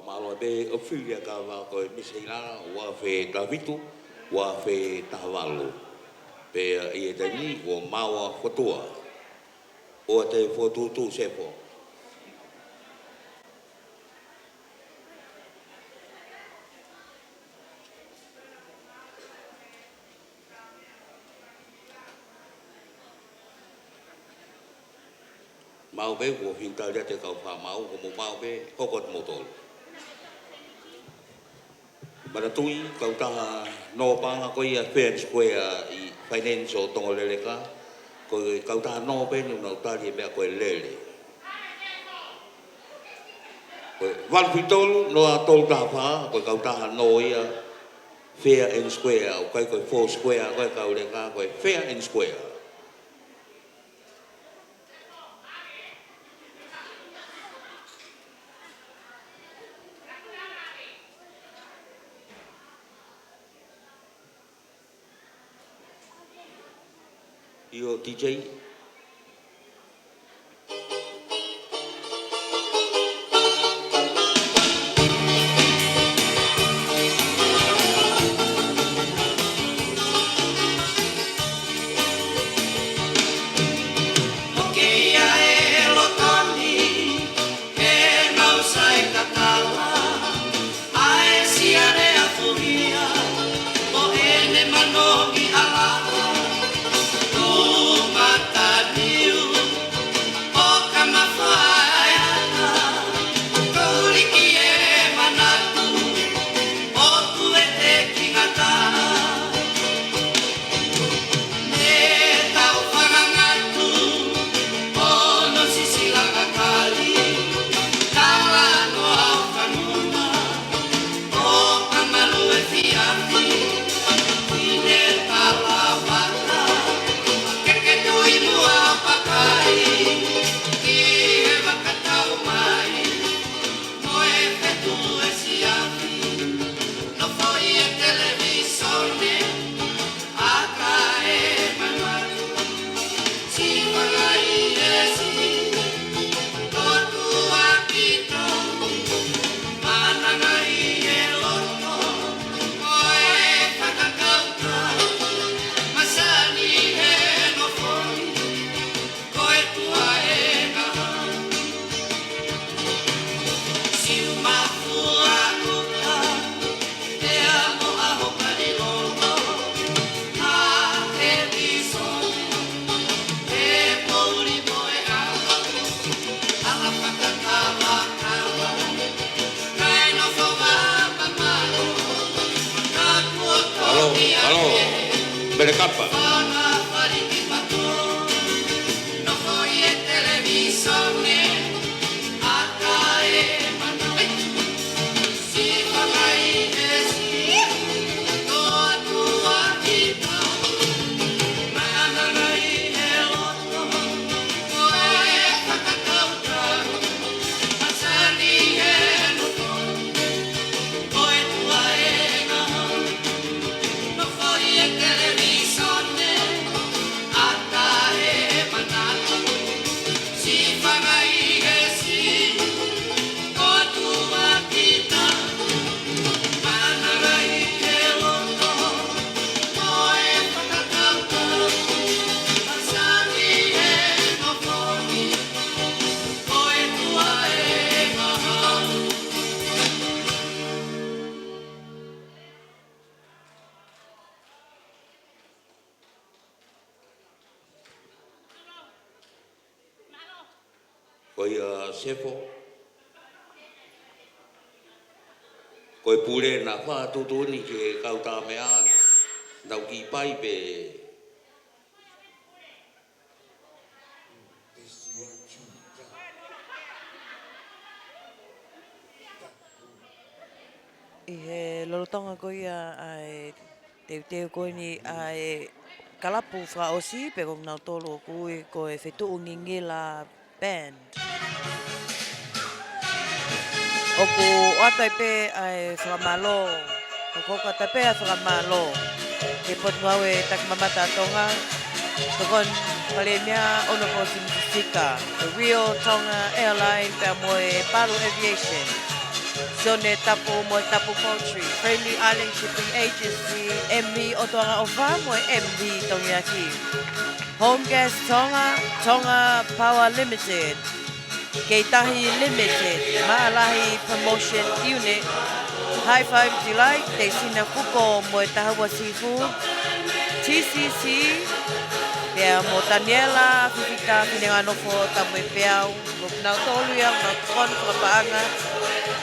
Mālō pē ʻo fili ʻa e kava ko e Misi Seilala, ua afe taha fitu, ua afe taha valu. Pea ʻi he taimi ni, kuo maua ʻa Fotua. ʻOua te fokotuʻutuʻu Sefo. Maʻu pē, kuo fintali atu e kau fakamaau, ko mou maʻu pē, hoko atu moutolu. Manatuʻi, kautaha nō paʻanga ko ia fair and square ʻi finance ʻo Tonga Leleka, ko e kautaha nō pē ʻoku nau tali e meʻa ko e lele. Ko e valu fitu tolu noa tolu taha fā, ko e kautaha nō ia fair and square, ʻoku ʻikai ko e four square, ko e kau leka, ko e fair and square. ʻIo, D J. ʻOku ʻi ai e loto ni, he mau sai tatala, ʻa e siale a fulia, ʻo ʻene manogi ʻala, tū mataniu, ʻo ka mafaeata, ko uliki e manatu, ʻoku ʻete ki ngata. Ne tau fangangatu, ʻo no sisila kakali, tala no au fanuma, ʻo ka malu e fiafi, ine tala vaka, ke ke tui mua pakai, ki he vaka tau mai, mo e fetu e siafi. Nofo ʻi he televīsone, ʻata e manatu. Siʻi Fangai Hesi, ko tua kita. Mananga ʻi he loto, ko e fakakaukau. Masani he nofo ni, ko e tua e ngaahi. Siʻi mafua uta, ʻe amo ʻaho pali lolo, ʻa e vīsone, ʻe poʻuli mo e ʻaho, ʻa e fakakavakava, kae nofo vapa malo, ka kuo ʻAlo, ʻaʻalo. Mele Kapa. Nofo ʻi he televīsone, ʻata e manatu. Siʻi Fangai Hesi, ko tua kita. Mananga ʻi he loto, ko e fakakaukau. Masani he nofo ni, ko e tua e ngaahi. Ko ia Sefo. Ko e pule naʻa faʻa tuʻutuʻuni ki he kau tā meʻa, nau kiʻi pai pē. ʻI he lolotonga ko ia ʻa e teuteu ko eni ʻa e kalapu fakaʻosi, pea ko kinautolu ʻoku ui ko e Fetuʻu Ngingila Band. ʻOku ʻoatu ai pē ʻa e fakamālō, ʻoku ʻoatu ai pē ʻa e fakamālō ki he Potungāue Takimamata ʻa Tonga, Tokoni Palēmia, Honourable Simisisika, the Real Tonga Airline, pea mo e Palu Aviation. Sione Tapu mo e Tapu Poultry, Friendly Island Shipping Agency, M V ʻOtua Ngaʻofa mo e M V Tongiaki. Home Gas Tonga, Tonga Power Limited, Keitahi Limited, Maʻalahi Promotion Unit, High Five Delight, Teisina Fuko mo e Tahaua Seafood, T C C, pea mo Taniela Fifita Finenganofo Tamuepeau, mo kinautolu ia ʻoku nau tokoni fakapaʻanga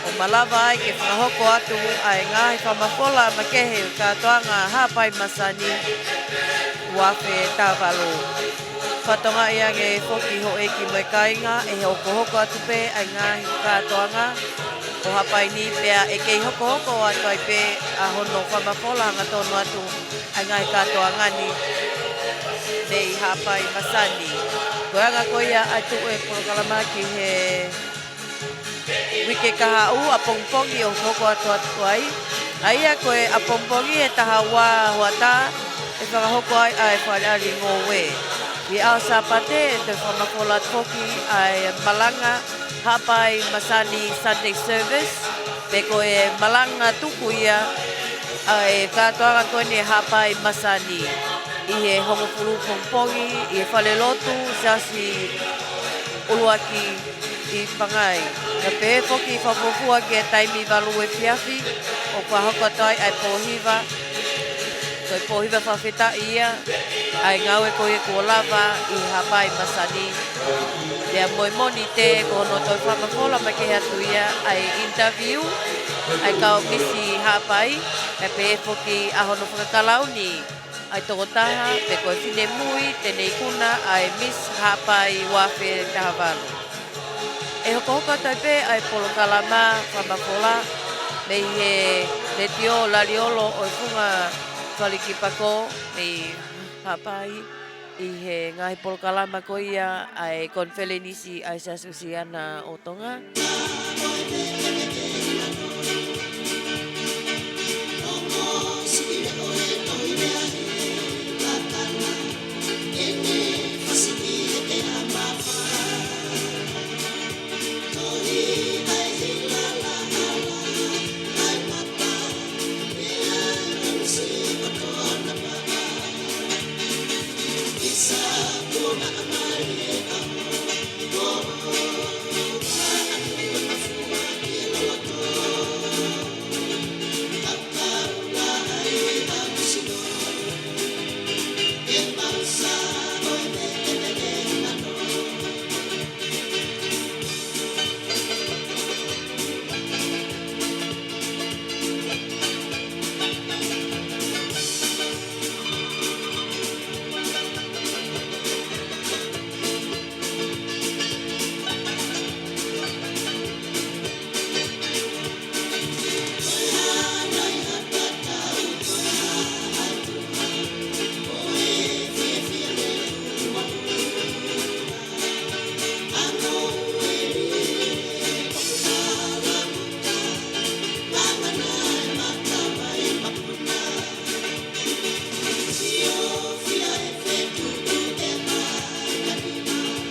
ʻo malava ai ke fakahoko atu ʻa e ngaahi fakamafola makehe ʻo e kātoanga Haʻapai Masani ua afe taha valu. Fakatokangaʻi ange foki houʻeiki mo e kāinga ʻe hokohoko atu pē ʻa e ngaahi kātoanga ʻo Haʻapai ni pea ʻe kei hokohoko atu ai pē ʻa hono fakamafola hangatonu atu ʻa e ngaahi kātoanga ni mei Haʻapai Masani. Ko e anga ko ia ʻa e tuʻu ʻa e polokalama ki he uike ka haʻu ʻapongipongi ʻo hoko atu atu ai. ʻA ia ko e ʻapongipongi ʻe taha ua hoʻatā ʻe fakahoko ai ʻa e faleʻali ngoue. ʻI he ʻaho Sāpate ʻe toe fakamafola atu foki ʻa e malanga Haʻapai Masani Sunday Service, pe ko e malanga tuku ia ʻa e kātoanga ko eni Haʻapai Masani ʻi he hongofulu pongipongi ʻi he falelotu Siasi ʻUluaki ʻi Pangai. Pea pehē foki fakafuofua ki he taimi valu efiafi ʻo fakahoko atu ai ʻa e pōhiva. Ko e pōhiva fakafetaʻi ia ʻa e ngāue ko ia kuo lava ʻi Haʻapai Masani. Pea mo e Mōnite ko hono toe fakamafola makehe atu ia ʻa e interview ʻa e kau Misi Haʻapai, pea pehē foki ʻa hono fakakalauni ʻa e tokotaha pe ko e finemui te ne ikuna ʻa e Miss Haʻapai ua afe taha valu. ʻE hokohoko atu ai pē ʻa e polokalama fakamafola mei he Letiō Laliolo ʻo e Funga Faliki Pako mei Haʻapai ʻi he ngaahi polokalama ko ia ʻa e konifelenisi ʻa e Siasi Usiana ʻo Tonga.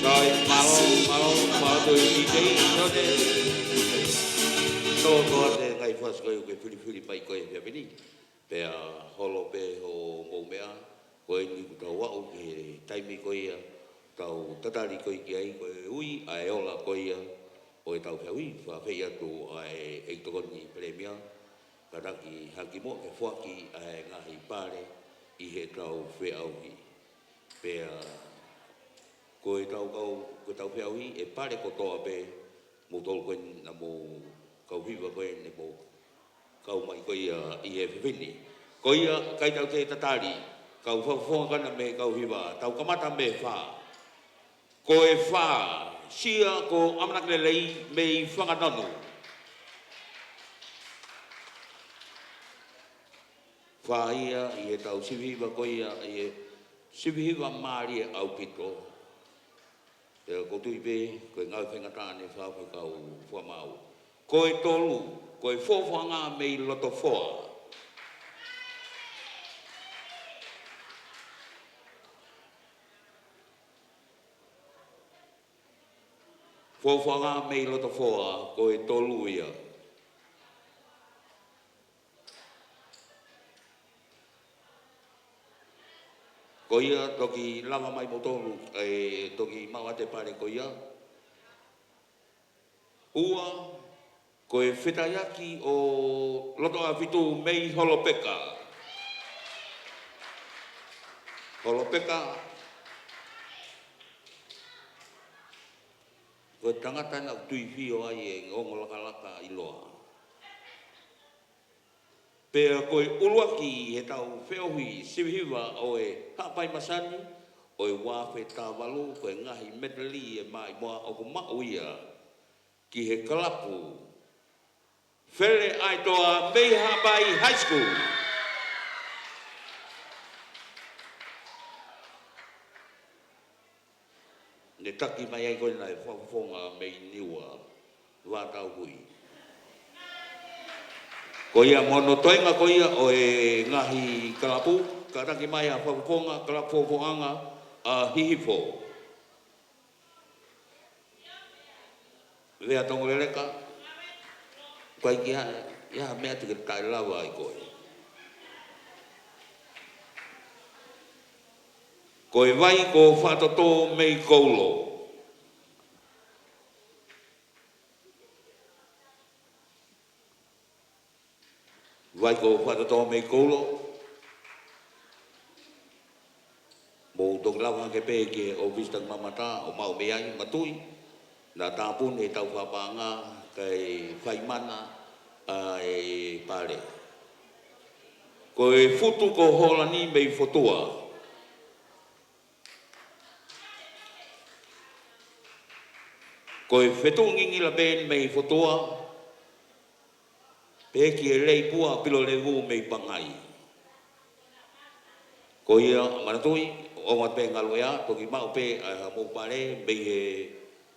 Sai, mālō, mālō, mālō ʻaupito D J, Sione. Tō, tō atu e ngaahi fasi ko ē ʻoku ke filifili mai ko ē he efiafi ni. Pea holo pē hoʻomou meʻa, ko eni kuo tau aʻu ki he taimi ko ia, tau tatali ko ē ki ai, ko e ui ʻa e ola ko ia ʻo ʻetau feʻauhi, fakafeʻiloaki atu ʻa e ʻEiki Tokoni Palēmia, kātaki hake muʻa ke foaki ʻa e ngaahi pale ʻi heʻetau feʻauhi. Pea ko ʻetau kau, ko ʻetau feʻauhi, ʻe pale kotoa pē, moutolu ko ē naʻa mou kau hiva ko ē naʻa mou kau mai ko ia ʻi he efiafi ni. Ko ia, ʻikai tau toe tatali, kau fakafofonga ko ena mei he kau hiva, tau kamata mei he fā. Ko e fā, Sia ko ʻAmanaki Lelei mei Fangatonu. Fā ia ʻi heʻetau sivi hiva ko ia, ʻi he sivi hiva mālie ʻaupito. Pea ʻoku ou tui pē, ko e ngāue faingataʻa ʻene fā fekau fakamaau. Ko e tolu, ko e Fofonga mei Lotofoa. Fofonga mei Lotofoa, ko e tolu ia. Ko ia, toki lava mai moutolu, ē, toki maʻu ʻa e pale ko ia. Ua, ko e fetaiaki ʻo Lotoʻafitu mei Holopeka. Holopeka, ko e tangata ena ʻoku tuifio ai e ongo lakalaka ʻiloa. Pea ko e ʻuluaki he tau feohi sivihiva ʻo e Haʻapai Masani ʻo e ua afe taha valu, ko e ngaahi meteli ʻe maʻimoa ʻoku maʻu ia ki he kalapu Fele ʻAitoa mei Haʻapai High School. Ne taki mai ai ko ena e fakafofonga mei Niua, Vātauhui. Ko ia mo hono toenga ko ia ʻo e ngaahi kalapu, kātaki mai ʻa e fakafofonga, kalapu fofonga ʻa Hihifo. Vea Tongoleleka, ʻikai ke ʻi ai ha meʻa te ke taʻelava ai koe. Ko e Vai ko Fakatotō mei Koulo. Vai ko Fakatotō mei Koulo. Mou toki lava hake pē ki he ʻōfisi Takimamata ʻo maʻu mei ai, Matuʻi. Naʻa tāpuni e tau fakapaʻanga kae fai mana ʻa e pale. Ko e Futu ko Holani mei Fotua. Ko e Fetuʻu Ngingila Band mei Fotua. Pehē ki he Leipua Pilolevu mei Pangai. Ko ia, manatuʻi, ʻoua pē ngaluʻea, toki maʻu pē ʻa e mou pale mei he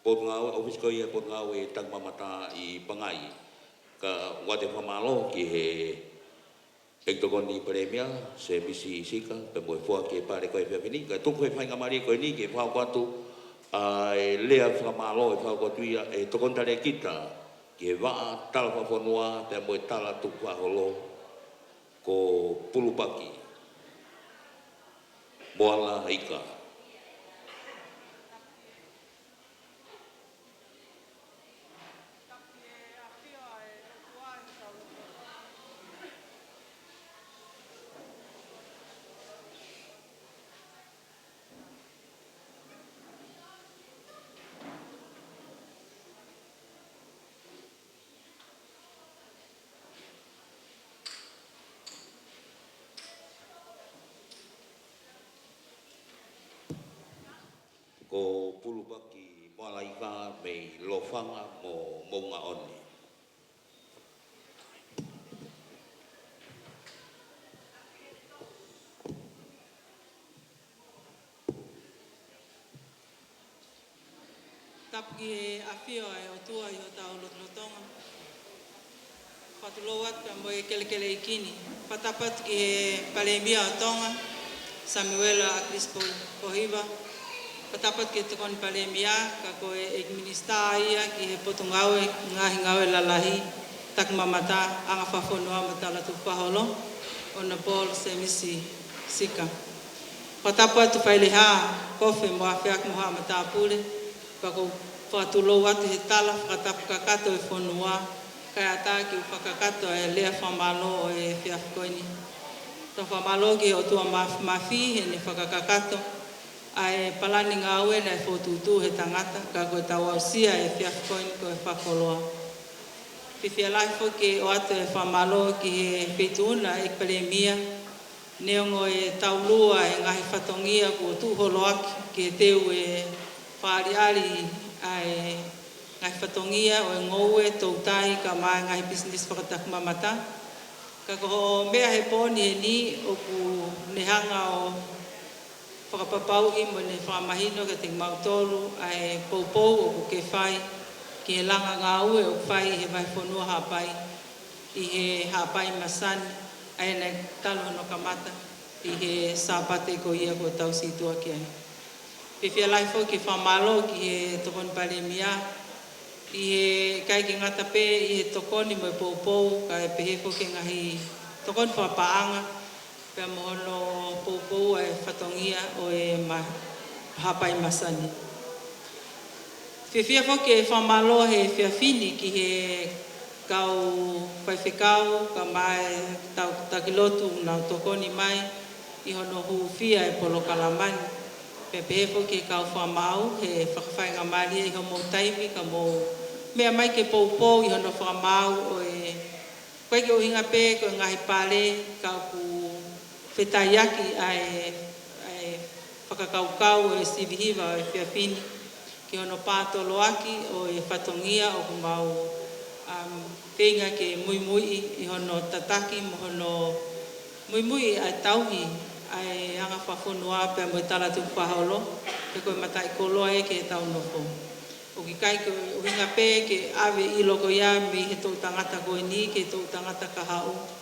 Potungāue, ʻōfisi ko ia Potungāue Takimamata ʻi Pangai. Kae ʻoatu e fakamālō ki he ʻEiki Tokoni Palēmia, Semisi Sika, pea mo e foaki e pale ko e efiafi ni, kae tuku e faingamālie ko eni ke fakahoko atu ʻa e lea fakamālō ʻe fakahoko atu ia ʻe he Tokoni Talēkita ki he Vaʻa Tala Fakafonua, pea mo e Tala Tukufakaholo, ko Pulupaki Moalaika. Ko Pulupaki Moalaika mei Lofanga mo Moʻungaʻone. Tapu ki he ʻafio ʻa e ʻOtua ʻi hotau lotolotonga. Fakatulou atu pea mo e kelekele ʻeiki ni. Fakatapu atu ki he Palēmia ʻo Tonga, Samuela ʻAkilisi Pōhiva. Fakatapu atu ki he Tokoni Palēmia, ka ko e ʻEiki Minisitā ia ki he Potungāue Ngaahi Ngāue Lalahi, Takimamata, Anga Fakafonua mo Tala Tukufakaholo, Honourable Semisi Sika. Fakatapu atu Failehā, Kofe mo Afeaki mo haʻa matāpule, pea ʻoku ou fakatulou atu he tala fakatapu kakato e fonua, kae ʻatā ke u fakakakato e lea fakamālō ʻo e efiafi ko eni. Tau fakamālō ki he ʻOtua Māfimafi heʻene fakakakato ʻa e palani ngāue naʻe fokotuʻutuʻu he tangata, ka ko e tau aʻusia e efiafi ko eni ko e fakakoloa. Fiefia lahi foki ke ʻoatu e fakamālō ki he Feituʻuna ʻEiki Palēmia, neongo e taulua e ngaahi fatongia kuo tuʻu holoaki ke teu e fakaʻaliʻali ʻa e ngaahi fatongia ʻo e ngoue, toutai, kae ʻumaʻā e ngaahi pisinisi fakatakimamata. Ka ko hoʻo meʻa he pō ni heni ʻoku ne hanga ʻo fakapapauʻi mo ne fakamahino kiate kimautolu ʻa e poupou ʻoku ke fai ki he langa ngāue ʻoku fai ʻi he vahefonua Haʻapai, ʻi he Haʻapai Masani, ʻa ia naʻe talu hono kamata ʻi he Sāpate ko ia kuo tau situʻa ki ai. Fiefia lahi foki ke fakamālō ki he Tokoni Palēmia, ʻi he ʻikai ke ngata pē ʻi he tokoni mo e poupou, kae pehē foki e ngaahi tokoni fakapaʻanga, Pea mo hono poupou ʻa e fatongia ʻo e ma-, Haʻapai Masani. Fiefia foki ke fakamālō he efiafi ni ki he kau faifekau, kae ʻumaʻā e kau taki lotu naʻa nau tokoni mai ʻi hono hūfia e polokalama ni. Pea pehē foki ki he kau fakamaau he fakafaingamālie ʻi hoʻomou taimi ka mou meʻa mai ke poupou ʻi hono fakamaau ʻo e, ʻoku ʻikai ke ʻuhinga pē ko e ngaahi pale, ka ʻoku fetaiaki ʻa e, ʻa e fakakaukau ʻo e sivi hiva ʻo e efiafi ni ki hono pātoloaki ʻo e fatongia ʻoku mau, um, feinga ke muimuiʻi ʻi hono tataki mo hono muimuiʻi ʻa e tauhi ʻa e anga fakafonua pea mo e talatukufakaholo, he ko e mataʻikoloa ia ki heʻetau nofo. ʻOku ʻikai ko e ʻuhinga pē ke ʻave ʻilo ko ia mei he toʻu tangata ko eni ki he toʻu tangata kahaʻu.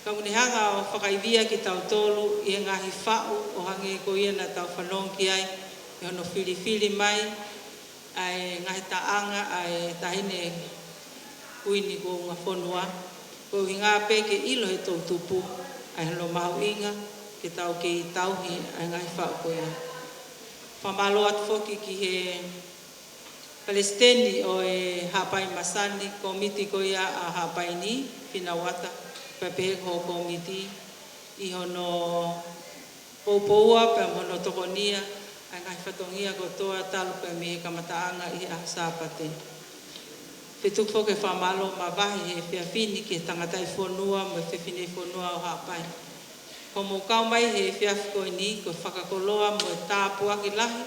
Ka ʻoku ne hanga ʻo fakaivia kitautolu ʻi he ngaahi faʻu ʻo hangē ko ia naʻa tau fanongo ki ai, ʻi hono filifili mai ʻa e ngaahi taʻanga ʻa e Taʻahine Kuini Kuonga Fonua. Ko e ʻuhinga pē ke ʻilo he toʻu tupu ʻa e hono mahuʻinga ke tau kei tauhi ʻa e ngaahi faʻu ko ia. Fakamālō atu foki ki he Palesiteni ʻo e Haʻapai Masani, kōmiti ko ia ʻa Haʻapai ni, Finauata, pea pehē ki hoʻo kōmiti ʻi hono poupoua pea mo hono tokonia ʻa e ngaahi fatongia kotoa talu pē mei he kamataʻanga ʻi he ʻaho Sāpate. Fetuku foki e fakamālō mavahe he efiafi ni ki he tangataʻi fonua mo e fefineʻi fonua ʻo Haʻapai. Ko hoʻomou kau mai he efiafi ko eni, ko e fakakoloa mo e tāpuaki lahi,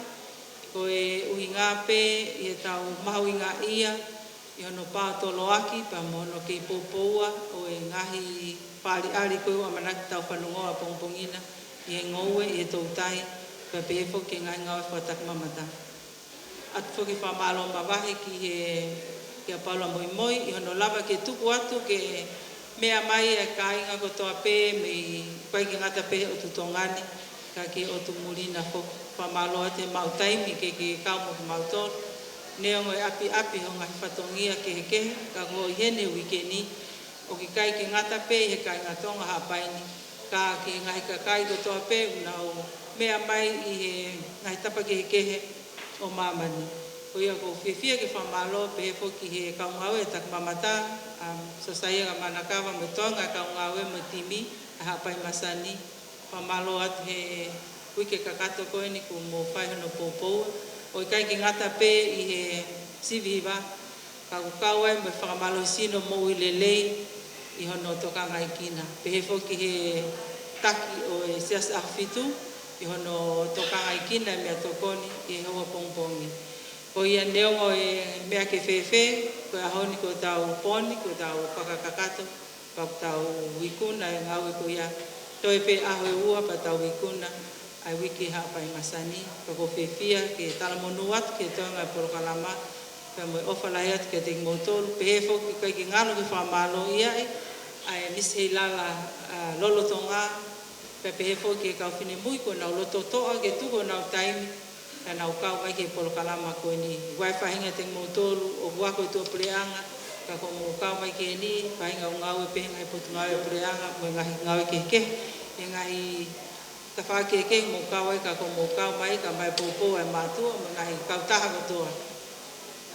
ko e ʻuhinga pē ʻi heʻetau mahuʻingaʻia ʻi hono pātoloaki pea mo hono kei poupoua ʻo e ngaahi fakaʻaliʻali ko ia ʻoku ʻamanaki ke tau fanongoa ʻapongipongi na ʻi he ngoue, ʻi he toutai, pea pehē foki ki he ngaahi ngāue fakatakimamata. ʻOatu foki e fakamālō mavahe ki he, kia Paula Moimoi, ʻi hono lava ke tuku atu ke meʻa mai e kāinga kotoa pē mei, ʻikai ke ngata pē he ʻotu Tonga ni, ka ki he ʻotu muli na foki. Fakamālō atu he maʻu taimi ke, ke kau mo kimautolu. Neongo e ʻapiʻapi hoʻo ngaahi fatongia kehekehe, ka ko eni he uike ni, ʻoku ʻikai ke ngata pē ʻi he kāinga Tonga Haʻapai ni, ka ki he ngaahi kakai kotoa pē ʻoku nau meʻa mai ʻi he ngaahi tapa kehekehe ʻo māmani. Ko ia ʻoku ou fiefia ke fakamālō pehē foki ki he kau ngāue takimamata, um, Sosaia Kamanakava mo e toenga kau ngāue mo e timi ʻa Haʻapai Masani. Fakamālō atu he uike kakato ko eni kuo mou fai hono poupou. ʻOku ʻikai ke ngata pē ʻi he sivi hiva, ka ʻoku kau ai mo e fakamālohisino moʻui lelei ʻi hono tokangaekina. Pehē foki ki he taki ʻo e Siasi ʻAhofitu ʻi hono tokangaekina e meʻatokoni ʻi he houa pongipongi. Ko ia neongo e meʻa ke fēfē, ko e ʻaho ni ko ʻetau pō ni, ko ʻetau fakakakato, pea tau ikuna e ngāue ko ia. Toe pē ʻaho ʻe ua pea tau ikuna ʻa e uike Haʻapai Masani, pea ʻoku ou fiefia ke talamonū atu ki he toenga e polokalama, pea mo e ʻofa lahi atu kiate kimoutolu, pehē foki ʻikai ke ngalo ke fakamālō ia ʻe, ʻa e Misi Heilala, ʻa, lolotonga, pea pehē foki ki he kau finemui kuo nau loto toʻa ke tuku honau taimi, ka nau kau mai ki he polokalama ko eni. Vakai faʻahinga kiate kimoutolu, ʻoku ako e tuʻa puleʻanga, ka kuo mou kau mai ki heni, faʻahinga ʻoku ngāue pē he ngaahi potungāue puleʻanga, mo e ngaahi ngāue kehekehe, he ngaahi tafaʻaki kehekehe ʻoku mou kau ai, ka kuo mou kau mai, kae ʻumaʻā e poupou ʻa e mātuʻa, mo e ngaahi kautaha kotoa.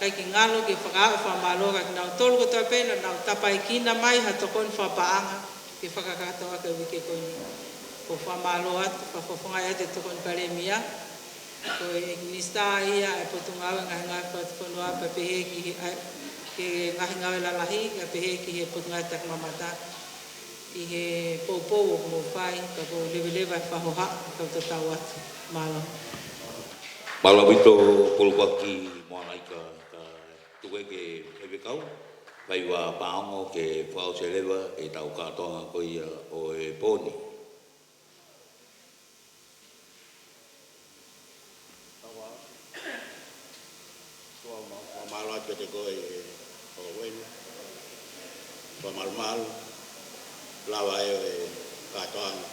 ʻIkai ke ngalo ke fakaaʻu e fakamālō kiate kinautolu kotoa pē naʻa nau tapaekina mai ha tokoni fakapaʻanga ke fakakakato ʻaki e uike ko eni. ʻOku ou fakamālō atu, fakafofongaʻi atu e Tokoni Palēmia, ko e Minisitā ia ʻa e Potungāue Ngaahi Ngāue Fakafonua, pea pehē ki he, ʻa e, ki he ngaahi ngāue lalahi, pea pehē ki he Potungāue Takimamata ʻi he poupou ʻoku mou fai, ka ʻoku ou leveleva e fakahohaʻa, kau tatau atu. Mālō. Mālō ʻaupito Pulupaki Moanaika, ka tuku ke faifekau Faiva Paongo ke fakaʻosi leva ʻetau kātoanga ko ia ʻo e pō ni. Fakamālō atu kiate koe ʻe Houʻeiki. Fakamalumalu, lava ʻa e kātoanga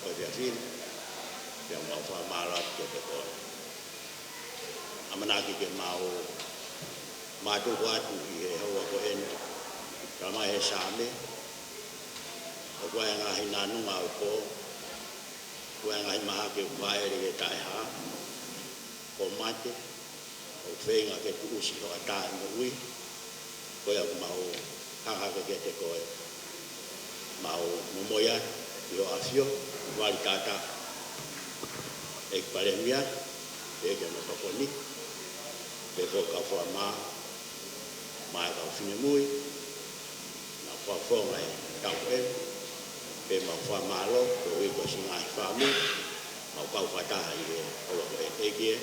ʻo e efiafi ni, pea mau fakamālō atu kiate koe. ʻAmanaki ke mau mātuku atu ʻi he houa ko eni, talamai ʻe he Saame, ʻOku ʻi ai e ngaahi nānunga ʻo e pō, ʻoku ʻi ai e ngaahi mahaki ʻoku fāʻele ki he taʻehā, ko e mate, ʻoku feinga ke tuʻusi hoʻatā e moʻui, ko ia ʻoku mau hanga hake kiate koe, mau momoi atu ʻi ho ʻafio, vali tātā, ʻEiki Palēmia, pehē ki hono tokoni, pehē ki he kau fakamaau, mo e kau finemui, naʻa nau fakafofonga e tau ē, pea mau fakamālō, koeʻuhi ko e siʻi ngaahi fāmili, mau kau fakataha ʻi he ʻaho ko eni ʻEiki ē,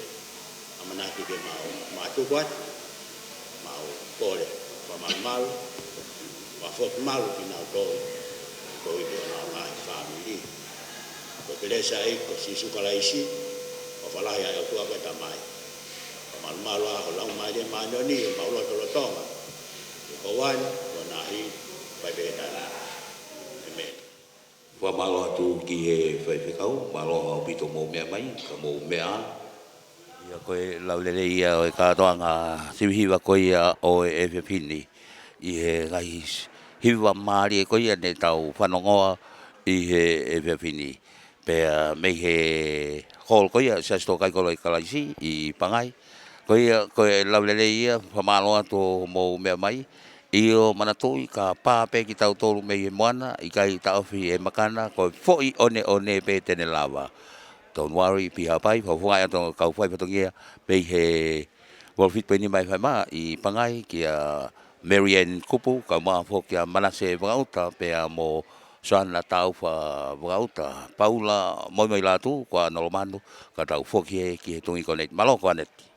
ʻamanaki ke mau mātuku atu, mau kole, fakamalumalu, fakafoki malu kinautolu, koeʻuhi ko honau ngaahi fāmili. Ko e kelesi ʻa e ʻEiki ko Sīsū Kalaisi, ko e fakalahi ʻa e ʻOtua ko e Tamai, fakamalumalu ʻa ho Laumālie Māʻoniʻoni ʻi homau lotolotonga, ʻi he houa ni, ʻo nā hi, fai pē ʻetau. ʻĒmeni. Fakamālō atu ki he faifekau, mālō ʻaupito hoʻomou meʻa mai, ka mou meʻa. ʻIa ko e lau lelei ia ʻo e kātoanga sivi hiva ko ia ʻo e efiafi ni. ʻI he ngaahi hiva mālie ko ia ne tau fanongoa ʻi he efiafi ni. Pea mei he hall ko ia Siasi Tō Kai Kolo ʻo Kalaisi ʻi Pangai. Ko ia, ko e lau lelei ia, fakamālō atu hoʻomou meʻa mai. ʻIo manatuʻi kapau pē kitautolu mei he moana, ʻikai taʻofi e makana, ko e foʻi ʻoneʻone pē te ne lava. Don't worry, be happy, fakafofongaʻi atu e kau fai fatongia, mei he valu fitu poini nima FM ʻi Pangai, kia Mary Ann Kupu, kaeʻumaʻā foki kia Manase Vakaʻuta, pea mo Soana Taufa Vakaʻuta, Paula Moimoi Lātū, ko ʻAna Lomanu, ka tau foki hē ki he Tungi Connect. Mālō ko Aneti.